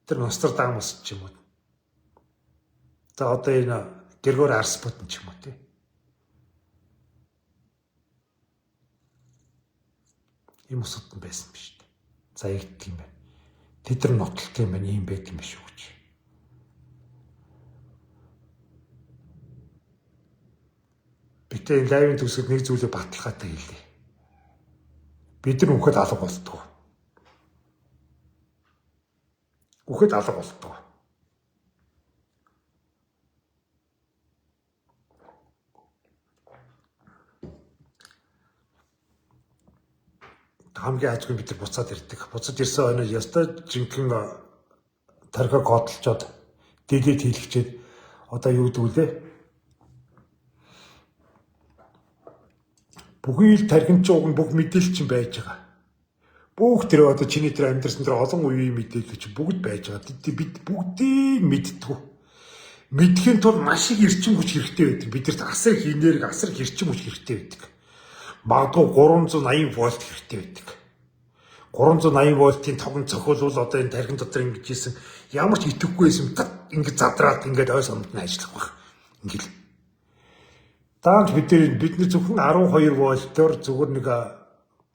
Тэр Нострадамус ч юм уу. За одоо энэ Григори Арспутин ч юм уу тий. Ийм усуд нь байсан биш үү. За ягддаг юм байна. Тэд нар нотлолт юм байна, ийм байт юм биш үү гэж. Битээ энэ лайвын төгсгөл нэг зүйлийг баталгаатай хэлье. Бид нар үхэд алга болдгоо. Үхэд алга болдгоо. Хамгийн хажгүй бид нар буцаад ирдэг. Буцаж ирсэн хойно ёстой жинхэнэ тархиа кодлчоод дэлет хийлгчээд одоо юу гэдэг вүлээ? Бүхий л тархин ч уг нь бүх мэдээлэл чинь байж байгаа. Бүх тэр одоо чиний тэр амьдарсан тэр олон үеийн мэдээлэл чинь бүгд байж байгаа. Бид бүгдийг мэддэг. Мэдхийн тулд маш их эрчим хүч хэрэгтэй байдаг. Бидэрт асар их энерги, асар их эрчим хүч хэрэгтэй байдаг. Магадгүй 380 вольт хэрэгтэй байдаг. 380 вольтын тогон цохиулвал одоо энэ тархин дотор ингэж ийсэн ямар ч итгэхгүй байсан тат ингэж задраад ингээд ой сомд нь ажиллах байх. Ингээл. Даанч бид нар зөвхөн 12 вольтоор зүгээр нэг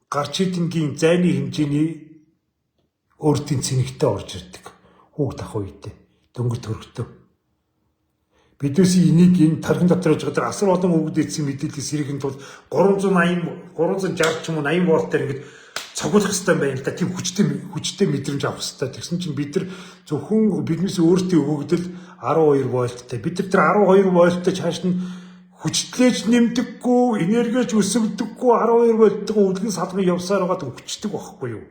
гарч идэнгийн зайны хэмжээний өөртийн цэнэгтэй орж ирдэг. Хүүхд ах үедээ дөнгөж төрөгтөө. Биднээс энийг энэ тархин дотор яж байгаа тэр асар олон өвгд эцсийн мэдээллийг сэргэхийн тулд 380 360 ч юм уу 80 вольтоор ингэж цогцолох хэрэгтэй байна л да. Тийм хүчтэй мэдрэмж авах хэрэгтэй. Тэгсэн чинь бид нар зөвхөн биднээс өөртөө өгөгдөл 12 вольттой. Бид нар тэр 12 вольттой чааш нь хүчтлээч нэмдэггүй, энергич өсгдөггүй 12 вольттойгоо үлгэн салган явсаар байгаад өгчдөг байхгүй юу?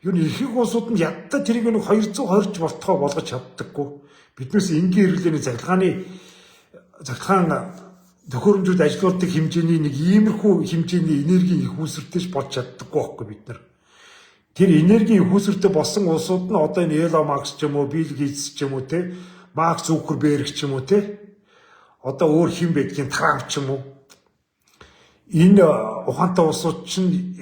Юу нь ихэнх улсууд нь ядтаа тэрийг нэг 220 вольтгоо болгож чаддаггүй. Биднээс энгийн хэрэглээний цахилгаан төхөөрөмжүүд ажилуулдаг хэмжээний нэг иймэрхүү хэмжээний энергийн их үүсвэртэйч болж чаддаггүй байхгүй бид нар. Тэр энергийн их үүсвэртэй болсон улсууд нь одоо энэ Elon Musk ч юм уу, Bill Gates ч юм уу те, Mark Zuckerberg ч юм уу те, одоо өөр хэн байдгийг Трамп ч юм уу. Энэ ухаантай улсууд чинь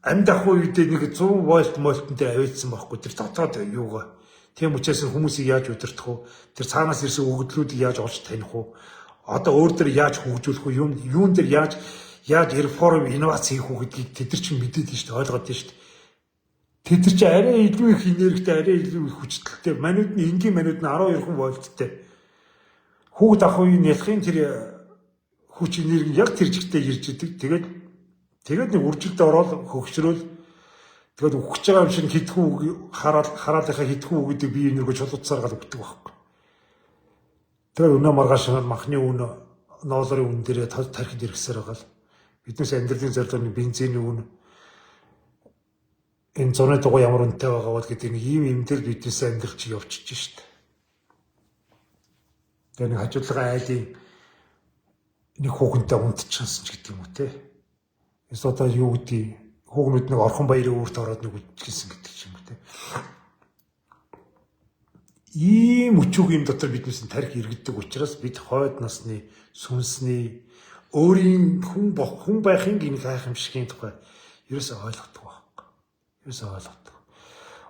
амьд ах үедээ нэг 100 вольт молтон дээр авиадсан байхгүй тэр дотоод юугаа. Тийм учраас хүмүүсийг яаж удирдах вэ? Тэр цаанаас ирсэн өгөгдлүүдийг яаж олж таних вэ? Одоо өөр дээр яаж хөгжүүлэх вэ? Юун дээр яаж реформ, инновац хийх үү гэдгийг тэд нар чинь мэдээд нь шүү дээ, ойлгоод нь шүү дээ. Тэд нар чинь арай илүү их энергитэй, арай илүү их хүчтэй. Манууд нь энгийн манууд нь 12 вольттой. Хүүхд ах үеийн ялахын тэр хүч энерги яг тэр чигтээ ирж идэг. Тэгээд нэг үржилдээ ороод хөгшрөөл тэгээд үхэж байгаа юм шиг хитгэн үг хараалынхаа хитгэн үг гэдэг бие энерги чулууцсаар гал өгдөг байхгүй. Тэгээд өнөө маргааш махны үн ноолорын үн дээрээ тархинд иргэсээр байгаа л биднээс амьдралын зорилго нь бензиний үн энэ зуны дугуй ямар үнэтэй байгаа бол гэдэг нэг ийм юм дээр биднээс амьдрал чи явчихж шít. Тэгээд нэг хажуудлага айлын нэг хүүхэнтэй унтчихсан ч гэдэг юм уу те. Эсвэл одоо юу гэдгийг хүүгнүүд нэг орхон баярын үүрт ороод нэг үдчихсэн гэдэг ч юм уу те. Ийм өчүүг юм дотор биднээс нь тарих иргэдэг учраас бид хойд насны сүнсний өөрийн хүн байхын энэ гайхамшигын тухай ерөөсөө ойлгодог байхгүй. Ерөөсөө ойлгодог.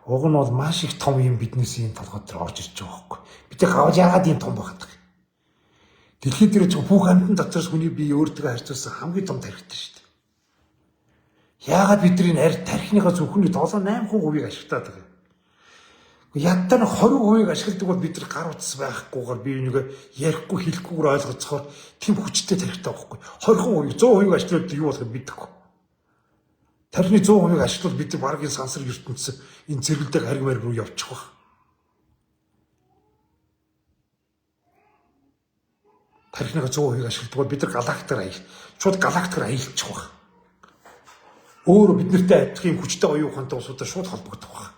Уг нь бол маш их том юм биднээс энэ толгой дээр орж ирж байгаа байхгүй. Бид гавж яагаад ийм том байгаад байгаа юм. Дэлхийд дээр ч бүх амьтан дотроос хүний бие өөртөө харьцуулсан хамгийн том тарихтай шүү дээ. Яагаад бидний арь тархиныхаа зөвхөн 7 8 хувийг ашиглаад байгаа юм. Ядтаа нь 20% ашигладаг бол бид нар гар утас байхгүйгээр бие нэг ярихгүй хэлэхгүйгээр ойлгоцохоор тийм хүчтэй тархитай байхгүй. 20%, 100% ашиглаад юу болохыг мэдэхгүй. Тархины 100% ашиглавал бид нар бараг энэ сансар ертөнцийн энэ зэрэгэлдэг хариг мариг руу явчих байх. Тархиныхаа 100% ашигладаг бол бид нар галактикаар аял. Шууд галактикаар аялчих байх. Өөрөө бид нартай адилхан юм хүчтэй оюун ухаантай улсуудаар шууд холбогдох байх.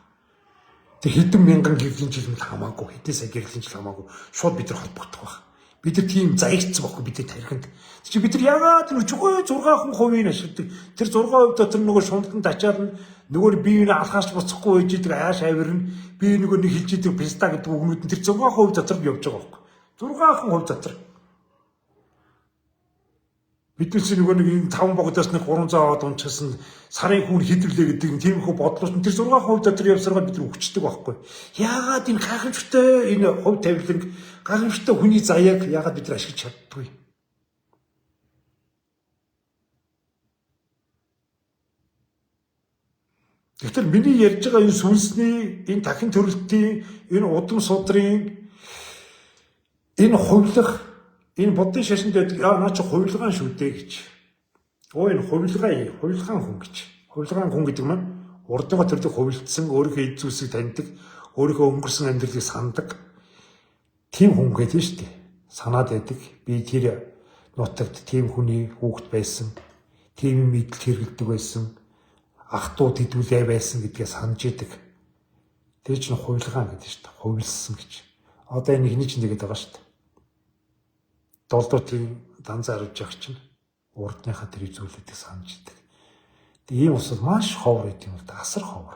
Тэр хэдэн мянган гэрлийн жил мэл хамаагүй, хэдэн сая гэрлийн жил хамаагүй шууд бид нар холбогдох байх. Бид нар тийм заягдсан байхгүй бидний тархинд. Тэр чинь бид нар яагаад 6% ашигладаг. Тэр 6% дотор нөгөө шунтан тачаал нь нөгөө бие биенээ алхаач буцахгүй байж идэг ааш авирна. Би нөгөө нэг хэлж идэг писта гэдэг үгнүүд нь тэр 6% дотор явж байгаа байхгүй. 6% дотор. Бид нар нөгөө нэг энэ 5 богдоос нэг 300 аваад унчихсан сарын хүн хэдвлээ гэдэг нь тиймэрхүү бодлоо тэр 6% дотор явсараад бид нар өгчдөг байхгүй. Яагаад энэ гайхамшигтай энэ хувь тавиланг гайхамшигтай хүний заяаг яагаад бид нар ашиглаж чаддгүй? Тэгэхээр миний ярьж байгаа энэ сүнсний, энэ дахин төрөлтийн, энэ удам судрын, энэ хувилах, энэ буддын шашинд байдаг аа наа чи хувилгаан шүү дээ гэж. Өө энэ хувилгаа, хувилгаан хүн гэж. Хувилгаан хүн гэдэг маань урдгаа төрдөг хувилдсан, өөрийнхөө эд зүйлсийг таньдаг, өөрийнхөө өнгөрсөн амьдралыг санадаг тийм хүн гэдэг нь шүү дээ. Санаад байдаг. Би тэр нутагт тийм хүний хүүхэд байсан, тийм юм идэл хэрэглэдэг байсан, ах トゥ тэдүүлээ байсан гэдгээ санаж идэг. Тэр чинь хувилгаан гэдэг шүү дээ. Хувилсан гэж. Одоо энэ ихний чинь тэгээд байгаа шүү дээ. Долдуутын данзаа харуулж явах чинь урдныхаа тэр зүйлүүдийг санаж идэг. Тэгээ ийм усуд маш ховор гэдэг юм л да. Асар ховор.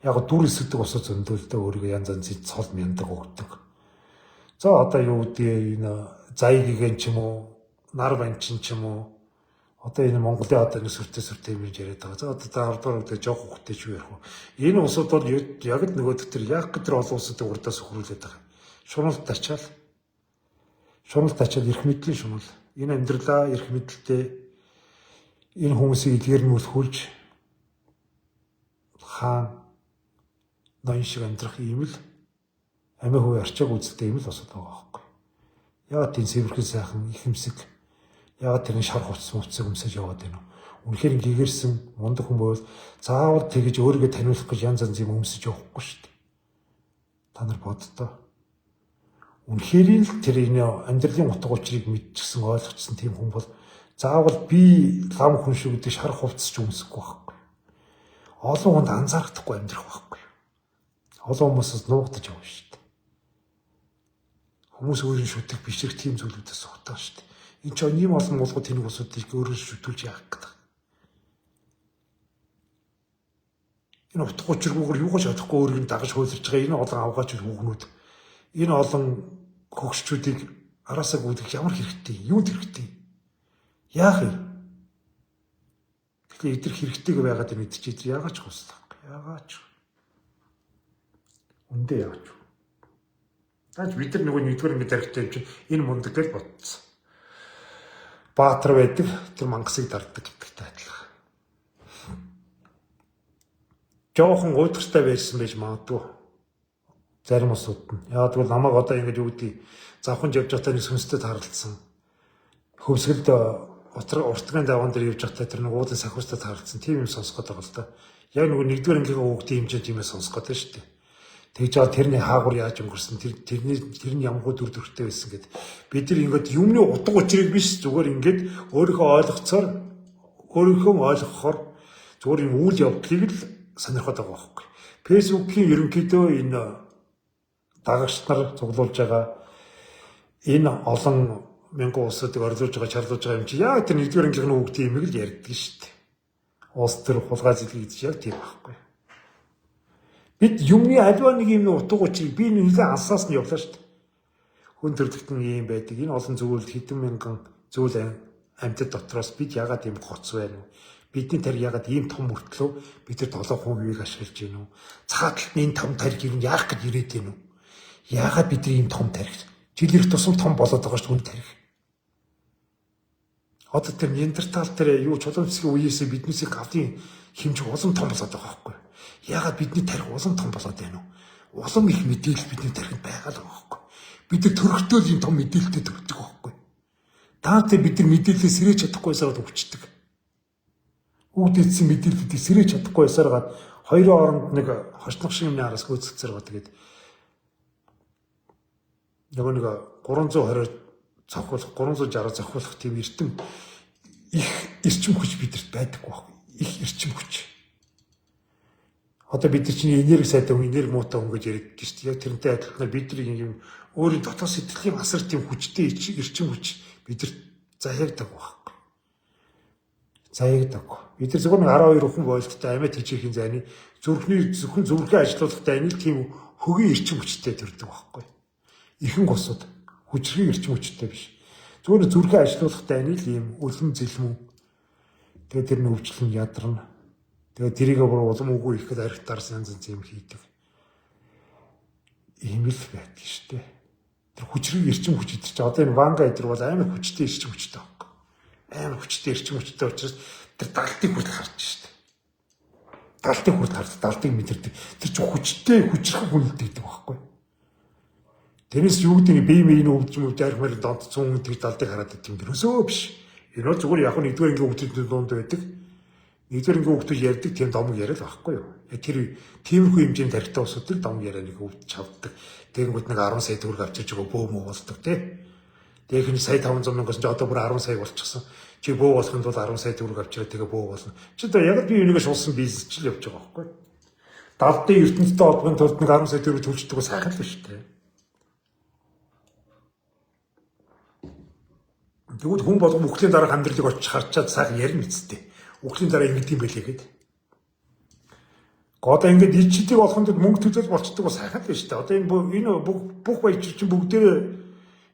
Яг дүр эсэгдэг усуд зөндөлдөө өөрийгөө янз янзын цол мяндаг өгдөг. За одоо юу гэдгийг энэ заяа гигэн ч юм уу, нар банчин ч юм уу, одоо энэ Монголын одоо нэг сүртэй сүртэй юм яриад байгаа. За одоо та 10 дугаар үедээ жоох хүүхдтэй ч юу ярих вэ? Энэ улсууд бол яг л нөгөө тэр яг тэр олон улсуудыг урдаас өхрүүлээд байгаа. Шуналт ачаал. Шуналт ачаал эрх мэдлийн шунал. Энэ амьдралаа эрх мэдэлтэй энэ хүмүүсийг илгээр нь үлхүүлж хаан ноён шиг амьдрах ийм л амиа хувь арчааг үзэлтэй ийм л улсууд байгаа байхгүй. Яг тийм сэвэрхэн сайхан ихэмсэг яагаад тэрний шар хувцас мувцыг өмсөж яваад байна вэ? Үнэхээр гэгэрсэн мундаг хүн байвал заавал тэгж өөрийгөө таниулах гэж янз янз юм өмсөж явахгүй шүү дээ. Та нар боддоо. Үнэхээр л тэр энэ амьдралын утга учирыг мэдчихсэн, ойлгочихсон тийм хүн бол заавал би лам хүн шүү гэдэг шар хувцас ч өмсөхгүй байхгүй. Олон хүнд анзаарахдаггүй амьдрах байхгүй. Олон хүмүүсээс нуугдаж явна шүү дээ. Хүмүүс өөрийн шүтэх бишрэх тийм зүйлүүдээс сухтаа шүү дээ. Энэ ч ийм олон мулгууд тэнэг усуудыг өөрөө шүтүүлж яах гэдэг. Энэ утга учиргүйгээр юугаач чадахгүй өөрийг нь дагаж хуйларч байгаа энэ олон авгаач хүүхнүүд, энэ олон хөгшчүүдийг араасаа гүйдэх ямар хэрэгтэй, юунд хэрэгтэй? Яах юм? Тэгэхээр эдгээр хэрэгтэйг байгаад мэдчихээ эдгээр яагаад ч хуслах. Яагаад ч. Үндэ яагаад ч. Таач бид нар нөгөө нэгдүгээр ингэ тарихтай юм чинь энэ мундаг гэж бодсон. Баатар байдаг, тэр мангасыг дарддаг гэдэгтэй адилхан. Жохон уйдгартай байсан байж магадгүй. Зарим улсууд нь. Яг тэгвэл намайг одоо ингэж юу гэдэг завхан явж байхдаа нэг сүнстэй тааралдсан. Хөвсгөлд уртгын даваан дээр явж байхдаа тэр нэг уулын сахиустай тааралдсан. Тийм юм сонсгоод байгаа л да. Яг нөгөө нэгдүгээр ангийнхаа хүүхдийн хэмжээнд тийм юм сонсгоод байна шүү дээ. Тэгж байгаа тэрний хаагур яаж өнгөрсөн, тэр нь ямгүй дүр төрхтэй байсан гэд. Бид нар ингээд юмны утга учирыг биш зүгээр ингээд өөрийнхөө ойлгоцоор өөрийнхөө ойлгохоор зүгээр юм үйл явдлыг л сонирхоод байгаа байхгүй. Facebook-ийн ерөнхийдөө энэ дагагч нар цуглуулж байгаа энэ олон мянган улсуудыг орлуулж байгаа, чарлуулж байгаа юм чи яг тэр нэгдүгээр ангийнхны хүүхдийн имийг л ярьдаг шүү дээ. Улс төр хулгай зэлгээ гэж яг тийм байхгүй. Бид юмны аливаа нэг юм утга учирыг би нэлээд алсаас нь явлаа шүү дээ. Хүн төрөлхтөн ийм байдаг. Энэ олон зүйл хэдэн мянган зүйл амьтад дотроос бид яагаад ийм гоц байна вэ? Бидний тарих яагаад ийм том мөртлөө бид нар 7%-ийг ашиглаж байна уу? Цааталт нь энэ том тарих ер нь яах гэж ирээд байна уу? Яагаад бид нар ийм том тарих? Жил ирэх тусам том болоод байгаа шүү дээ тарих. Одоо тэр Неандертал тэр юу чулуун цэцгийн үеэсээ биднээсээ гавлын хэмжээ улам том болоод байгаа байхгүй юу? Яагаад бидний тарих улам том болоод байна вэ? Улам их мэдээлэл бидний тарихынд байгаа л байгаа байхгүй юу? Бид нар төрөхтөө л ийм том мэдээлэлтэй төрдөг байхгүй юу? Таатай бид нар мэдээлэлээ сэрэж чадахгүй байсараад өвчдөг. Үүдээдсэн мэдээллүүдийг сэрэж чадахгүй байсараад хоёрын хооронд нэг хошнох шиг юмны араас гүйцэтгэцээр байгаа. Тэгээд нөгөө нэг 320-оор цохиулах, 360-аар цохиулах тийм эрдэм их эрчим хүч бидэрт байдаггүй байхгүй. Их эрчим хүч. Одоо бид нар чинь энерги сайтай хүн, энерги муутай хүн гэж яриад байдаг шүү дээ. Яг тэрнтэй адилхан бид нар юм өөрийн дотоод сэтгэлийн асар тийм хүчтэй эрчим хүч бидэрт заяагдаг байхгүй. Заяагдаг. Бид нар зөвхөн 12 хүн бойлттой амьд хижээхийн зайны зүрхний зөвхөн зүрхээ ажилуулахтай анил тийм хөгийн эрчим хүчтэй төрдөг байхгүй. Ихэнх усуд хүчрхий эрчим хүчтэй биш. Зүгээр зүрхээ ажилуулах дайны л ийм үлэм зэлмэн. Тэгээ тэр нь өвчлөн ядарна. Тэгээ тэрийг бүр улам үгүй ихэд архи дарсан янз янз юм хийдэг. Ийм л байдаг шүү дээ. Тэр хүчрэг эрчим хүч идэр чи одоо энэ Ванга идэр бол амар хүчтэй эрчим хүчтэй байхгүй. Амар хүчтэй эрчим хүчтэй учраас тэр далтыг хүртэл харж шүү дээ. Далтыг хүртэл харж, далтыг мэдэрдэг. Тэр чинь хүчтэй хүчрэх хүнэлт гэдэг байхгүй. Тэрнээс юу гэдэг нь бие биений өвдөж мөвд арх мэр донтцсон хүн тэр далтыг хараад байдаг юм ерөөсөө биш. Энэ бол зүгээр яг нэгдүгээр ангийн хүүхдүүдийн дунд байдаг. Нэгдүгээр ангийн хүүхдүүд ярьдаг тийм домог яриа л байхгүй юу. Тэр тиймэрхүү хэмжээний тарихтай усууд л домог яриа нэг өвдөж чавддаг. Тэгэнгүүт нэг 10 сая төгрөг авчирч байгаа бөө мөө болдог тий. Тэгэх нь сая 500 мянгаас ч одоо бүр 10 сая болчихсон. Чи бөө болохын тулд 10 сая төгрөг авчираа тэгээ бөө болно. Чи одоо яг л би энийгээ шулсан бизнес ч л явж байгаа байхгүй. Далдын ертөнцтэй холбохын тулд нэг 10 сая төгрөг төлждөг бол сайхан л биш тий. Тэгвэл хүн болгон үхлийн дараах амьдралыг очиж харчаад сайхан ярина үсттэй. Үхлийн дараа ингэдэг юм байлээ гэд. Одоо ингээд ичдэг болохын тулд мөнгө төлөөл болчдөг бол сайхан л биш үү? Одоо энэ бүх баяч чинь бүгдээрээ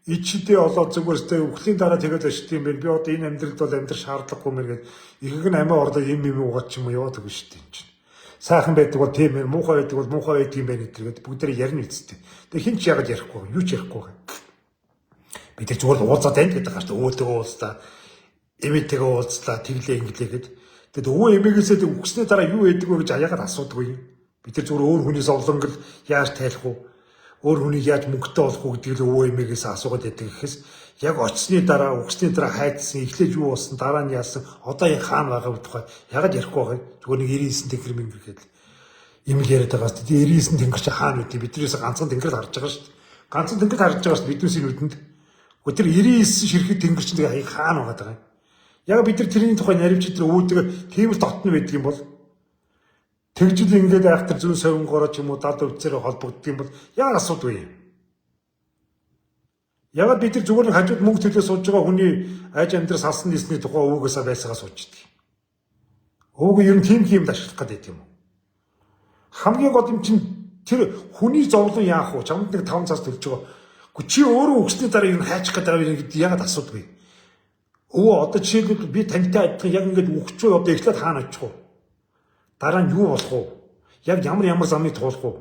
ичдээ олоод зүгээрстэй үхлийн дараа тэгэл очт юм байна. Би одоо энэ амьдралд бол амьдрах шаардлагагүй мэн гэд ихэнх нь амиа орлоо юм юм уугаад ч юм уу яваад үгүй шүү дээ энэ чинь. Сайхан байдаг бол тийм ээ, муухай байдаг бол муухай байдаг юм байна гэдэргээд бүгдээрээ ярина үсттэй. Тэгээ хин ч яагаад ярихгүй, юу ч ярихгүй байгаа. Бид нар зүгээр л уулзаад байна гэдэг гарт өвөөтэйгөө уулзлаа, эмээтэйгөө уулзлаа, тэглээ инглээ гэд. Тэгэд өвөө эмээгээсээ үхснээ дараа юу хийдэг вэ гэж аяагаад асуудаггүй юм. Бид нар зүгээр өөр хүний зовлонг л яаж тайлах вэ? Өөр хүнийг яаж мөнгөтэй болох уу гэдгийг л өвөө эмээгээсээ асуугаад байдаг гэхээс яг очсны дараа үхсний дараа хайдсан, эхлээж юу болсон, дараа нь яасан, одоо яг хаана байгаа вэ тухай яагаад ярихгүй байгаа юм? Зүгээр нэг 99 тэнгэр мэнгэр гээд юм л яриад байгаас. Тэгээ 99 тэнгэр чи хаана вэ? Биднээс ганцхан тэнгэр л харж байгаа шүү дээ. Ганцхан тэнгэр харж байгаа шүү дээ биднээс нүдэнд. Гэхдээ тэр 99 ширхэг тэнгэр чинь тэгээ хаана байгаа даа юм? Яг бид нар тэрний тухай наривч тэр өвөөдөө тийм л дотно байдаг юм бол тэгжил ингээд айхтар зүүн совингороо ч юм уу дад өвцөрөө холбогддог юм бол яг асуудгүй юм. Яг бид нар зүгээр нэг хажууд мөнгө төлөө сууж байгаа хүний аж амьдрал салсан нийсний тухай өвөөгөөсөө байсгаа сууж идэг. Өвөөгөө ер нь тийм юмд ашиглах гэдэг юм уу? Хамгийн гол юм чинь тэр хүний зовлон яах вэ? Чамд нэг 5 цаас төлж байгаа. Гэхдээ чи өөрөө өгсний дараа ер нь хайчих гэдэг юм гэдэг ягаад асуудгүй. Өвөө одоо жишээлбэл би тантай адилхан яг ингээд үхчихвэл одоо эхлээд хаана очих вэ? Дараа нь юу болох вэ? Яг ямар ямар замыг туулах вэ?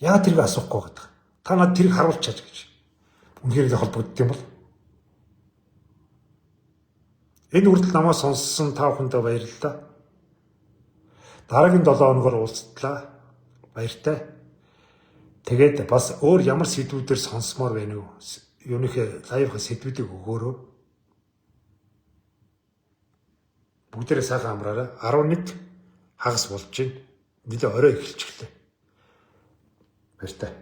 Яагаад тэрийг асуухгүй гэдэг. Та надад тэрийг харуулчихаач гэж. Үнэхээр л холбогддог юм бол. Энэ үрдэл намайг сонссон та бүхэндээ баярлалаа. Дараагийн 7 хоногор уулзтлаа. Баяртай. Тэгээд бас өөр ямар сэдвүүдээр сонсомоор байна вэ? Юуныхээ лайвын сэдвүүдийг өгөөрөө. Бүгдээрээ сайхан амраарай. 11 хагас болж байна. Нэлээ орой эхэлчихлээ. Баяртай.